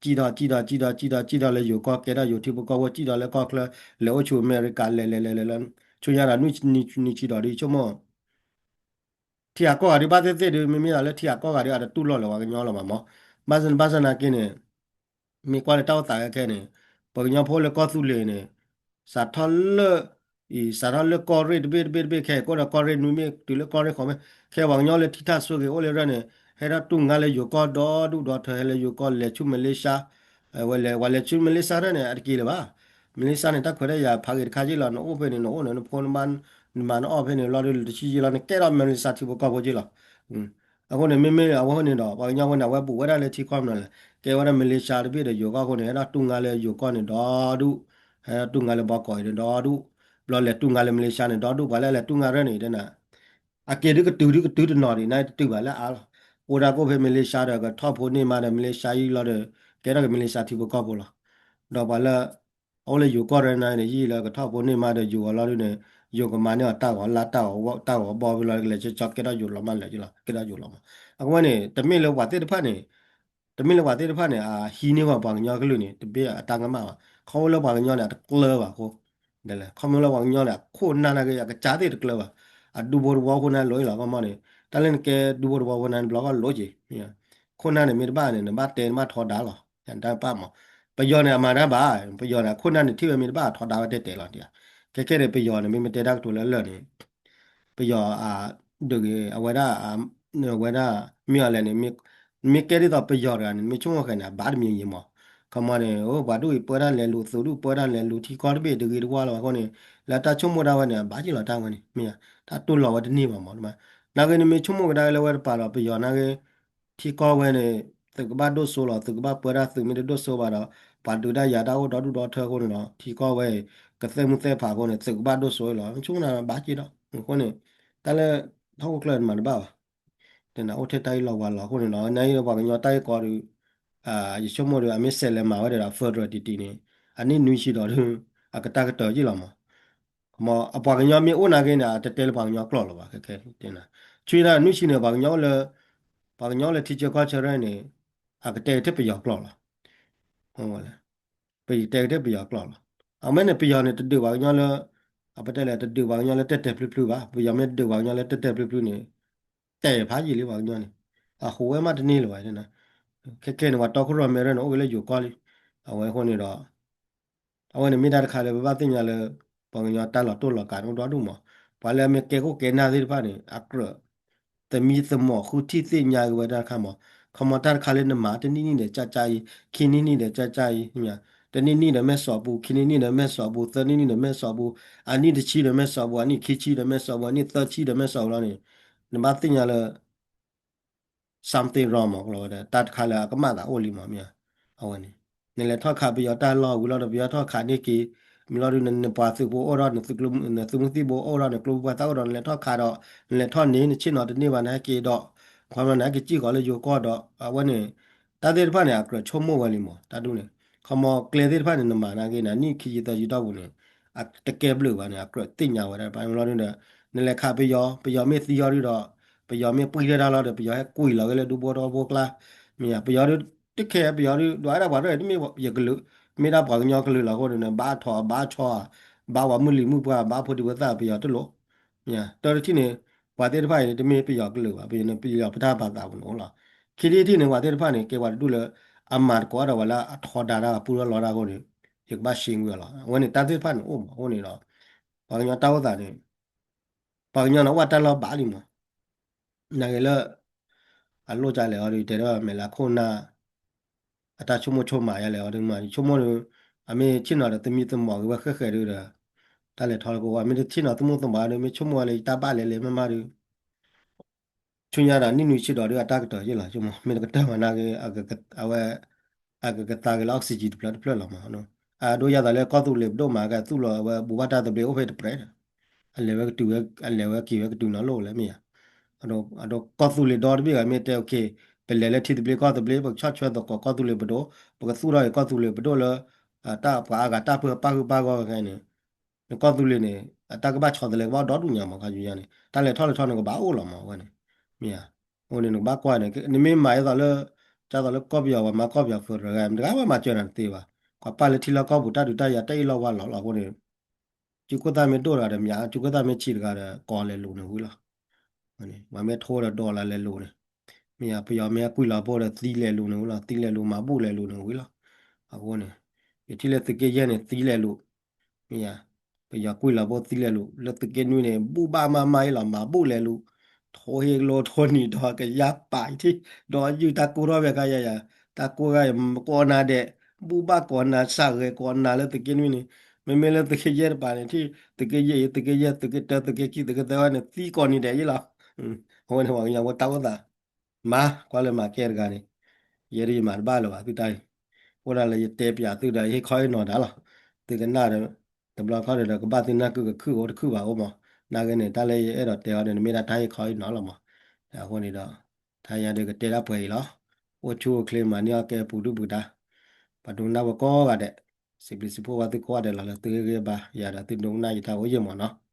စံၣ်ထီၣ်စံၣ်ထီၣ်စံၣ်ထီၣ်စံၣ်ထီၣ်လၢယိၤကီၢ် ကဲထီၣ်ယိၤထံဖိကီၢ်ဖိ စံၣ်ထီၣ်လၢကီၢ်ချၢ လဲၤအိၣ်ဆူအမဲရကၤ လဲၤလဲၤလဲၤလဲၤလၢ ဆူညါဒီးနွံနွံဆံဒီးဒ်ဆိကမိၣ် ထံဂၤကီၢ်ဂၤဒ်ဘၣ်သ့ၣ်သ့ၣ်ဒ် မ့မ့ၢ်ဒီးလၢ ထံဂၤကီၢ်ဂၤဒ်အတတူၢ်လိာ်လၢၤပှၤကညီလီၤမးမး. ဘၣ်ဆၣ်ဘၣ်ဆၣ်နာ်က့န့ၣ် မ့ၢ်ကွၢ်လၢတၢ်အိၣ်သးခဲခဲန့ၣ် ပှၤကညီဖိလၢကီၢ်သူလ့ၤန့ၣ် စးထီၣ်လၢ အံၤ စးထီၣ်လၢကီၢ်ရ့ၣ်တဘ့ၣ်တဘ့ၣ်တဘ့ၣ်ခဲအံၤ ကအိၣ်ဒီးကီၢ်ရ့ၣ်နွံမ့ၢ်တုၤလၢကီၢ်ရ့ၣ်ဃိးမ့ၢ် ခဲပှၤကညီလၢထံထၣ်ဆိၣ်ဂ့ၤအိၣ်လၢရၢၢ်န့ၣ် ဟဲထီၣ်တူၢ်ငါလၢယိၤကီၢ်ဒီဒူၣ်ဒီထၢ ဟဲလၢယိၤကီၢ်လဲၤဆူမလ့ၡါ ဝဲလဲၤ ပှၤလဲၤဆူမလ့ၡါရၢၢ်န့ၣ် အတက့ၤလၢၤဘၣ်. မလ့ၡါန့ၣ် တၢ်ခွဲးတၢ်ယာ်ဖးဂ့ၤတခါက့လီၤ နအိၣ်ဖဲန့ၣ် နအိၣ်န့ၣ် နဖိနမါ နမၤနအီၣ်ဖဲန့ၣ် လီၤဒ်တဆံယံာ်လီၤ နကဲထီၣ်မလ့ၡါထံဖိကီၢ်ဖိက့လီၤ. အဃိန့ၣ် မ့မ့ၢ်အဝဲန့ၣ်ဒီး ပှၤကညီဖိန့ၣ် အဝဲဘူးဝဲဒၣ်လၢထံကီၢ်မနုၤလဲၣ် ကဲဝဲဒၣ်မလ့ၡါတဘ့ၣ်ဒီးယိၤကီၢ်အဃိန့ၣ် ဟဲထီၣ်တူၢ်ငါလၢယိၤကီၢ်န့ၣ်ဒီဒူၣ် ဟဲထီၣ်တူၢ်ငါလၢဘီကီးအံၤန့ၣ်ဒီဒူၣ် ဘျီလဲၤတူၢ်ငါလၢမလ့ၡါန့ၣ်ဒီဒူၣ် ပှၤလၢလဲၤတူၢ်ငါရၢၢ်န့ၣ် တဲနၤ အက့ၤဒ်ကတုၤဒ်ကတုၤတနီၤဒံး နတတုၤဘၣ်လၢအါလီၤ. အိၣ်ဒၣ်ကိၣ်ဖဲမလ့ၡါဒီး ကထီၣ်ဖိန့ၢ်မါဒီး မလ့ၡါယံာ်လီၤဒီး ကဲထီၣ်က့ၤမလ့ၡါထံဖိကီၢ်ဖိလီၤ. ဒီးပှၤလၢ အအိၣ်လၢယိၤကီၢ်ရၢၢ်န့ၣ် ယံာ်လီၤကထီၣ်ဖိန့ၢ်မါဒီးယိၤအီၤလီၤဒ်န့ၣ် ယိၤကမၤန့ၢ်အီၤတၢ်ဂီၤလၢတၢ်ဂီၤဘီဖဲလီၤ ကလဲၤဆၢကၠီကဲထီၣ်ယိၤလီၤမးလၢာ်က့လီၤ ကဲထီၣ်ယိၤလီၤမး. အဃိန့ၣ် တမ့ၢ်လၢပှၤသ့ၣ်တဖၣ်န့ၣ် တမ့ၢ်လၢပှၤသ့ၣ်တဖၣ်န့ၣ် အဟံးန့ၢ်ဝဲပှၤကညီကလုာ်န့ၣ် တဘ့ၣ်အတၢ်ကမၣ်ဘၣ်. ခီဖျိလၢပှၤကညီန့ၣ် အတကျၢၤဘၣ်အဃိ ဒ်လဲၣ် ခီဖျိလၢပှၤကညီန့ၣ် အခိၣ်နၢ်နာ်က့ အကစၢ်သ့ၣ်တကျၢၤဘၣ်. အဒူဖိတဝီဖိန့ၣ်လိၤအံၤလီၤ ကမီန့ၣ် တၢ်လၢနကဲဒူဖိတဝီဖိန့ၣ် နဘျီကီၢ်လိၤက့ၤ ခိၣ်နၢ်န့ၣ်မ့ၢ်တဘၣ်န့ၣ် နဘၣ်တဲနဘၣ်ထီဒါလီၤ တၢ်ပၢ်မး. ပယီၤန့ၣ် အမၤတၢ်ဘၣ် ပယီၤန့ၣ် အခိၣ်နၢ်န့ၣ် ထံၣ်ဝဲမ့ၢ်တဘၣ်ထီဒါဝဲတဲတဲလီၤ ခဲခဲန့ၣ် ပယီၤန့ၣ် မ့မ့ၢ်တဲတၢ်ကတိၤလၢလၢာ်န့ၣ် ပယီၤ အ ဒုးဂ့ၤ အဝဲဒၣ် အဝဲဒၣ် မ့ၢ်အီၤလဲၣ်န့ၣ် မ့ၢ်ကဲဒ်သိးပယီၤတဂၤန့ၣ် မ့ၢ်ဆိကမိၣ်ဃဲန့ၣ် အဘၣ်တမံၤယံၤမး. ခီမီန့ၣ် အိၣ် ပှၤဒူၣ်အံၤပၢတၢ်လဲၤလူၤ သုးဒူၣ်ပၢတၢ်လဲၤလူၤ ထံကီၢ်တဘ့ၣ်တဂ့ၤတဝါလီၤအဃိန့ၣ် လၢတၢ်ဆိကမိၣ်ဒၣ်ဝဲန့ၣ် အဘၣ်က့ၤလီၤတၢ်ဝဲန့ၣ် မ့ၢ် တၢ်တူၢ်လိာ်ဝဲတန့ၢ်ဘၣ်မး နာ်ဂ့ၤန့ၣ် မ့ၢ်ဆိကမိၣ်ကဒါက့ၤလၢဝဲတပၤဒီး ပယီၤနာ်ဂ့ၤ ထံကီၢ်ဝဲန့ၣ် သုးကဘၣ်ဒိၣ်စိလီၤ သုးကဘၣ်ပၢတၢ် သုးမ့ၢ်တဒိၣ်စိဘၣ်ဒီး ပှၤဒုးတၢ်ယၤတၢ်အိၣ်ဒီဒူၣ်ဒီထၢအဃိန့ၣ်ဒီး ထံကီၢ်ဝဲအံၤ ကသဲၣ်မုၢ်သဲၣ်ဖးအဃိန့ၣ် သုးကဘၣ်ဒိၣ်စိလီၤ မ့ၢ်ဆိကမိၣ်ဘၣ်က့ၤဒီး အဃိန့ၣ် တၢ်လၢ ဟီၣ်ခိၣ်ချၢန့ၣ်မၤတဘၣ်ဘၣ် တဲနၤအိၣ်ထဲတၢ်အံၤလီၤဝါလီၤအဃိန့ၣ်ဒီး နအံၤပှၤကညီတၢ်ဂ့ၢ်ကီဒီး ယဆိကမိၣ်ဒီး အမ့ၢ်ဆဲးလဲၤမၤဝဲဒီး federal တံၢ်တံၢ်န့ၣ် အနံၣ်နွံဆံဒီး အကတၢ်ကတၢၢ်က့ၤလီၤမး အပှၤကညီမ့ၢ်အိၣ်နာ်က့န့ၣ် အတတဲလၢပှၤကညီကျိာ်လီၤဘၣ် ခဲခဲန့ၣ် ဆူညါနွံဆံန့ၣ် ပှၤကညီအိၣ်လၢ ပှၤကညီအိၣ်လၢထံဆၢကီၢ်ဆၢရဲၣ်န့ၣ် အကတဲကထဲပယီၤကျိာ်လီၤ ပတဲကထဲပယီၤကျိာ်လီၤ အမ့ၢ်န့ၣ် ပယီၤန့ၣ် တဒုးပှၤကညီလၢ အပတဲလဲၣ် တဒုးပှၤကညီလၢတဲာ်တဲာ်ဖျုးဖျုးဘၣ် ပယီၤမ့ၢ်တဒုးပှၤကညီလၢတဲာ်တဲာ်ဖျုးဖျုးန့ၣ် တဲာ်ဖးယံာ်လံပှၤကညီန့ၣ် အဟူးဝဲမးတန့ၢ်လၢၤဘၣ်, ခဲခဲန့ၣ် ပှၤတီခိၣ်ရိၣ်မဲရၢ်န့ၣ် အိၣ်ဂ့ၤလၢယိၤကီၢ်လံ. အဝဲအဃိန့ၣ်ဒီး အဝဲန့ၣ်မ့ၢ်တၢ်တခါလၢပဘၣ်သ့ၣ်ညါလၢ ပှၤကညီတၢ်လီၤတိၢ်လီၤကးတအိၣ်ဒိၣ်ဒိၣ်မး, ပှၤလၢအမ့ၢ်ကဲခိၣ်ကဲနၢ်သ့ၣ်တဖၣ်န့ၣ် အကြၢး သမံသမိးဃုထံၣ်သ့ၣ်ညါက့ၤဝဲတၢ်တခါမး, ခီမီတၢ်တခါလၢနမၤတနံၣ်နံၣ်ဒီးကၠၢ်ကၠၢ်အံၤ, ခံနံၣ်နံၣ်ဒီးကၠၢ်ကၠၢ်အံၤ, တနံၣ်နံၣ်ဒီးမဲာ်စီၤပူၤ, ခံနံၣ်နံၣ်ဒီးမဲာ်စီၤပူၤ, သၢနံၣ်နံၣ်ဒီးမဲာ်စီၤပူၤ, အနံၣ်တဆံဒီးမဲာ်စီၤပူၤ, အနံၣ်ခံဆံဒီးမဲာ်စီၤပူၤ, အနံၣ်သၢဆံဒီးမဲာ်စီၤပူၤလီၤန့ၣ်, နဘၣ်သ့ၣ်ညါလၢ something wrong မး, တၢ်တခါလၢအကမၣ်သးအိၣ်လံမး, မ့ၢ်ဧါ. အဝဲန့ၣ် နလဲၤထီၣ်ခးပယီၤတၢ်လီၢ်ဝံၤလီၤဒီး ပယီၤထီၣ်ခးန့ၢ်က့ၤ, မ့ၢ်လီၤဒုး နပှၤသုးဖိအိၣ်ထီၣ် နသုးမုၢ်သံၣ်ဘိအိၣ်ထီၣ် နကျိဖိပှၢ်သၣ်အိၣ်ဒီး နလဲၤထီၣ်ခးဒီး နလဲၤထီၣ်န့ၣ် နဆ့ၣ်နီၤတန့ၢ်ဘၣ် နဟဲက့ၤဒီး ခီမီနဟဲက့ၤစံၣ်ဃီၤလၢယိၤကီၢ်ဒီး အဝဲန့ၣ် တၢ်သ့ၣ်တဖၣ်န့ၣ် အကြၢးဆိကမိၣ်ဝဲလံမး တၢ်ဒ်န့ၣ်, ခီမီကျဲသ့ၣ်တဖၣ်န့ၣ် နမၤနာ်က့န့ၣ် နံၣ်ခံဆံသၢဆံတီၢ်ပူၤန့ၣ် အတကဲဘျုးဘၣ်န့ၣ် အကြၢးသ့ၣ်ညါဝဲဒၣ်တဖၣ်လီၤဒုးဒီး နလဲၤခးပယီၤ ပယီၤမ့ၢ်သံအီၤဒုးဒီး ပယီၤမ့ၢ်ပှံၢ်ထီၣ်တၢ်လီၤဒီး ပယီၤဟဲကွံာ်လီၤက့ၤလၢဒူဖိထီဖိကျါ, မ့ၢ်ဧါ. ပယီၤဒုး တခဲ ပယီၤဒုး ဒွးဝဲဒၣ်ပှၤတမ့ၢ် ယကလုာ် မ့ၢ်ဒၣ်ပှၤကညီကလုာ်လီၤအဃိန့ၣ် ဘၣ်ထီၣ်ဘၣ်ဆီၣ် ဘၣ်ပှၤမုၢ်လံၤမုၢ်ပှၢ် ဘၣ်ဖိဒံဖိသၣ် ပယီၤတလိၣ်, မ့ၢ်ဧါ. တၢတထံၣ်န့ၣ် ပှၤသ့ၣ်တဖၣ်အံၤ တမ့ၢ်ပယီၤကလုာ်ဘၣ် ပယီၤန့ၣ် ပယီၤပတၢ်ပာ်သးပူၤန့ၣ်အိၣ်လီၤ. ခံထံၣ်တထံၣ်န့ၣ် ပှၤသ့ၣ်တဖၣ်န့ၣ် ကဲပှၤတဒူၣ်လၢ အမၤသကိးဒီးပှၤလၢအထီဒါတၢ်အပူထီၣ်လီၤတၢ်အဃိန့ၣ် ယကဘၣ်ရှင်းဝံၤအီၤလီၤ. အဝဲန့ၣ်တၢ်သ့ၣ်တဖၣ်န့ၣ်အိၣ်မး အဃိန့ၣ်ဒီး ပှၤကညီတၢ်အိၣ်သးန့ၣ် ပှၤကညီန့ၣ် အိၣ်တၢ်လီၢ်ဘၣ်လံမး နာ်က့လၢ အလိၣ်ကလဲာ်အီၤဒီး တဲဒၣ်မဲာ်လၢခိၣ်နၢ် အတၢ်ဆိကမိၣ်ဆိကမးယါလဲၣ်အီၤဒုးမး ဆိကမိၣ်ဒီး အမ့ၢ်ဆ့ၣ်နီၤဒီးသမံသမိးက့ၤဝဲဃဲးဃဲးဒုးဒီး တၢ်လဲၤထီၣ်လၢကဝီၤ မ့ၢ်တဆ့ၣ်နီၤသမံသမိးဒီး မ့ၢ်ဆိကမိၣ်ဝဲလၢယတၢ်ဘၣ်လဲၤလဲၤမးမးဒုး ဆူညါဒီးနံၣ်နွံဆံဒီးဒုးအတၢ်ကတၢၢ်ယ့ၣ်လီၤ ဆိကမိၣ် မ့ၢ်တကတၢၢ်မးနာ်က့ အကကသါက့ၤလၢ oxygen တဖျၢၣ်တဖျၢၣ်လီၤမး အဒိယါသးလၢကီၢ်သူလ့ၤပဒိၣ်မၤကသူၣ်လီၤဝဲဘူးဘၣ်တၢ်သဘျ့အိၣ်ဖဲတပြဲးဒီး အလဲၤဝဲကတုၤဝဲ အလဲၤဝဲက့ၤဝဲကတုၤနီၢ်လိၣ်လဲၣ်မ့ၢ်ဧါ အဒိ ကီၢ်သူလ့ၤဒီတဘ့ၣ်ဂၤ မ့ၢ်တဲ okay ပလဲၤလၢထံသဘျ့ကီၢ်သဘျ့ ပကဆီၣ်ထွဲသကိးကီၢ်သူလ့ၤပဒိၣ် ပကသူၣ်ထီၣ်က့ၤကီၢ်သူလ့ၤပဒိၣ်လၢ တၢ်ပှၤအါဂၤတၢ်ပၢပၢ်ဃုာ်ပၢ်ဂီၢ်ခဲအံၤန့ၣ် နကီၢ်သူလ့ၤန့ၣ် အတၢ်ကဘၣ်ဆီတလဲကဘၣ်အိၣ်ဒီဒူၣ်ညါမး ခါဆူညါန့ၣ် တၢ်လဲၤထီၣ်လဲၤထီန့ၣ်ကဘၣ်အိၣ်လီၤမး အဝဲန့ၣ် မ့ၢ်ဧါ အဃိန့ၣ် နကဘၣ်ကွၢ်န့ၣ် နမ့ၢ်မၤဒ်သိးလၢ ဒ်သိးလၢကီၢ်ပယီၤပှၤမၤကီၢ်ပယီၤ federal တဂၤမးမၤစၢၤနၤတသ့ဘၣ် ပှၤပာ်လၢထံလီၢ်ကီၢ်ပူၤ တၢ်ဒုးတၢ်ယၤတၢ်အ့ၣ်လိာ်ဝါလိာ်လီၤအဃိန့ၣ် စုခိၣ်သၣ်မ့ၢ်ဒိၣ်တဂၤဒီးမ့ၢ် စုခိၣ်သၣ်မ့ၢ်ဆံးတဂၤဒီး ကိးလဲၤလိာ်န့ၣ်ဝံၤလီၤ ပှၤမ့ၢ်ထိဒီးဒိးလၢလဲၤလိာ်န့ၣ် မ့ၢ်ဧါ ပယီၤမ့ၢ်ကွံာ်လီၤဖိဒီးသံလဲၤလိာ်န့ၣ်ဝံၤလီၤ သံလဲၤလိာ်မၤဘူၣ်လဲၤလိာ်န့ၣ်ဝံၤလီၤ အဃိန့ၣ် ယထံၣ်လၢသုးက့ယဲၢ်န့ၣ် သံလဲၤလိာ် မ့ၢ်ဧါ ပယီၤကွံာ်လီၤဖိသံလဲၤလိာ် လၢသုးက့နွံန့ၣ် ဘူၣ်ဘၣ်မးမးအံၤလီၤ မၤဘူၣ်လဲၤလိာ် ထိဟ့ၣ်ကလိထိနံၤဒီးကယါပာ်ထံၣ် ဒီးယုၢ်တၢ်ကိၢ်ထီၣ်ဖဲခါယၤယၤ တၢ်ကိၢ်ဂၤကိးနၤဒဲး ဘူၣ်ဘၣ်ကိးနၤစၢ်ဂဲၤကိးနၤလၢသုးက့နွံန့ၣ် မ့မ့ၢ်လၢသုးက့ယဲၢ်တပၤန့ၣ် ထံၣ်သုးက့ယဲၢ်အံၤ သုးက့ယဲၢ် သုးက့တၢ သုးက့ခံ သုးက့သၢန့ၣ် သံကိးနံၤဒဲးယ့ၣ်လီၤ အဝဲန့ၣ်ပှၤကညီဖိတၢ်အိၣ်သး မၤကွၢ်လၢမၤကဲတဂၤန့ၣ် ယဲဒၣ်ယမၤတဘၣ်လၢၤဘၣ်သုတၢ်အံၤ အိၣ်ဒၣ်လၢယတဲပၠးသုဒီးယဟ့ၣ်ခီဟ့ၣ်နီၤတၢ်လီၤ သုကနၣ်ဒီး တဘျီခီၣ်ဒီးကဘၣ်သုနၢ်ကုၢ်ကခုၣ်အိၣ်တခုၣ်ဘၣ်အိၣ်မး နာ်က့န့ၣ် တၢ်လၢယအဲၣ်ဒိးတဲအီၤန့ၣ် နမ့ၢ်ဒၣ်တၢ်ဟ့ၣ်ခီဟ့ၣ်နီၤလီၤမး အဃိန့ၣ်ဒီး ထါယါဒုးကတဲဒၣ်ပှဲၤအံၤလီၤ အိၣ်ဆူၣ်အိၣ်ချ့မၤန့ၢ်အီၣ်ကဲပူၤဒုၣ်ပူၤဒါ ပှၤဒိကနၣ်ဝဲကိးဂၤဒဲး စံးဘျုးစံးဖှိၣ်ဘၣ်သုကိးဂၤဒဲးလီၤ လၢသုဟ့ၣ်ဂံၢ်ဘါယၤဒီးသုဒိကနၣ်ယတၢ်အိၣ်ယ့ၢ်မးနီၤ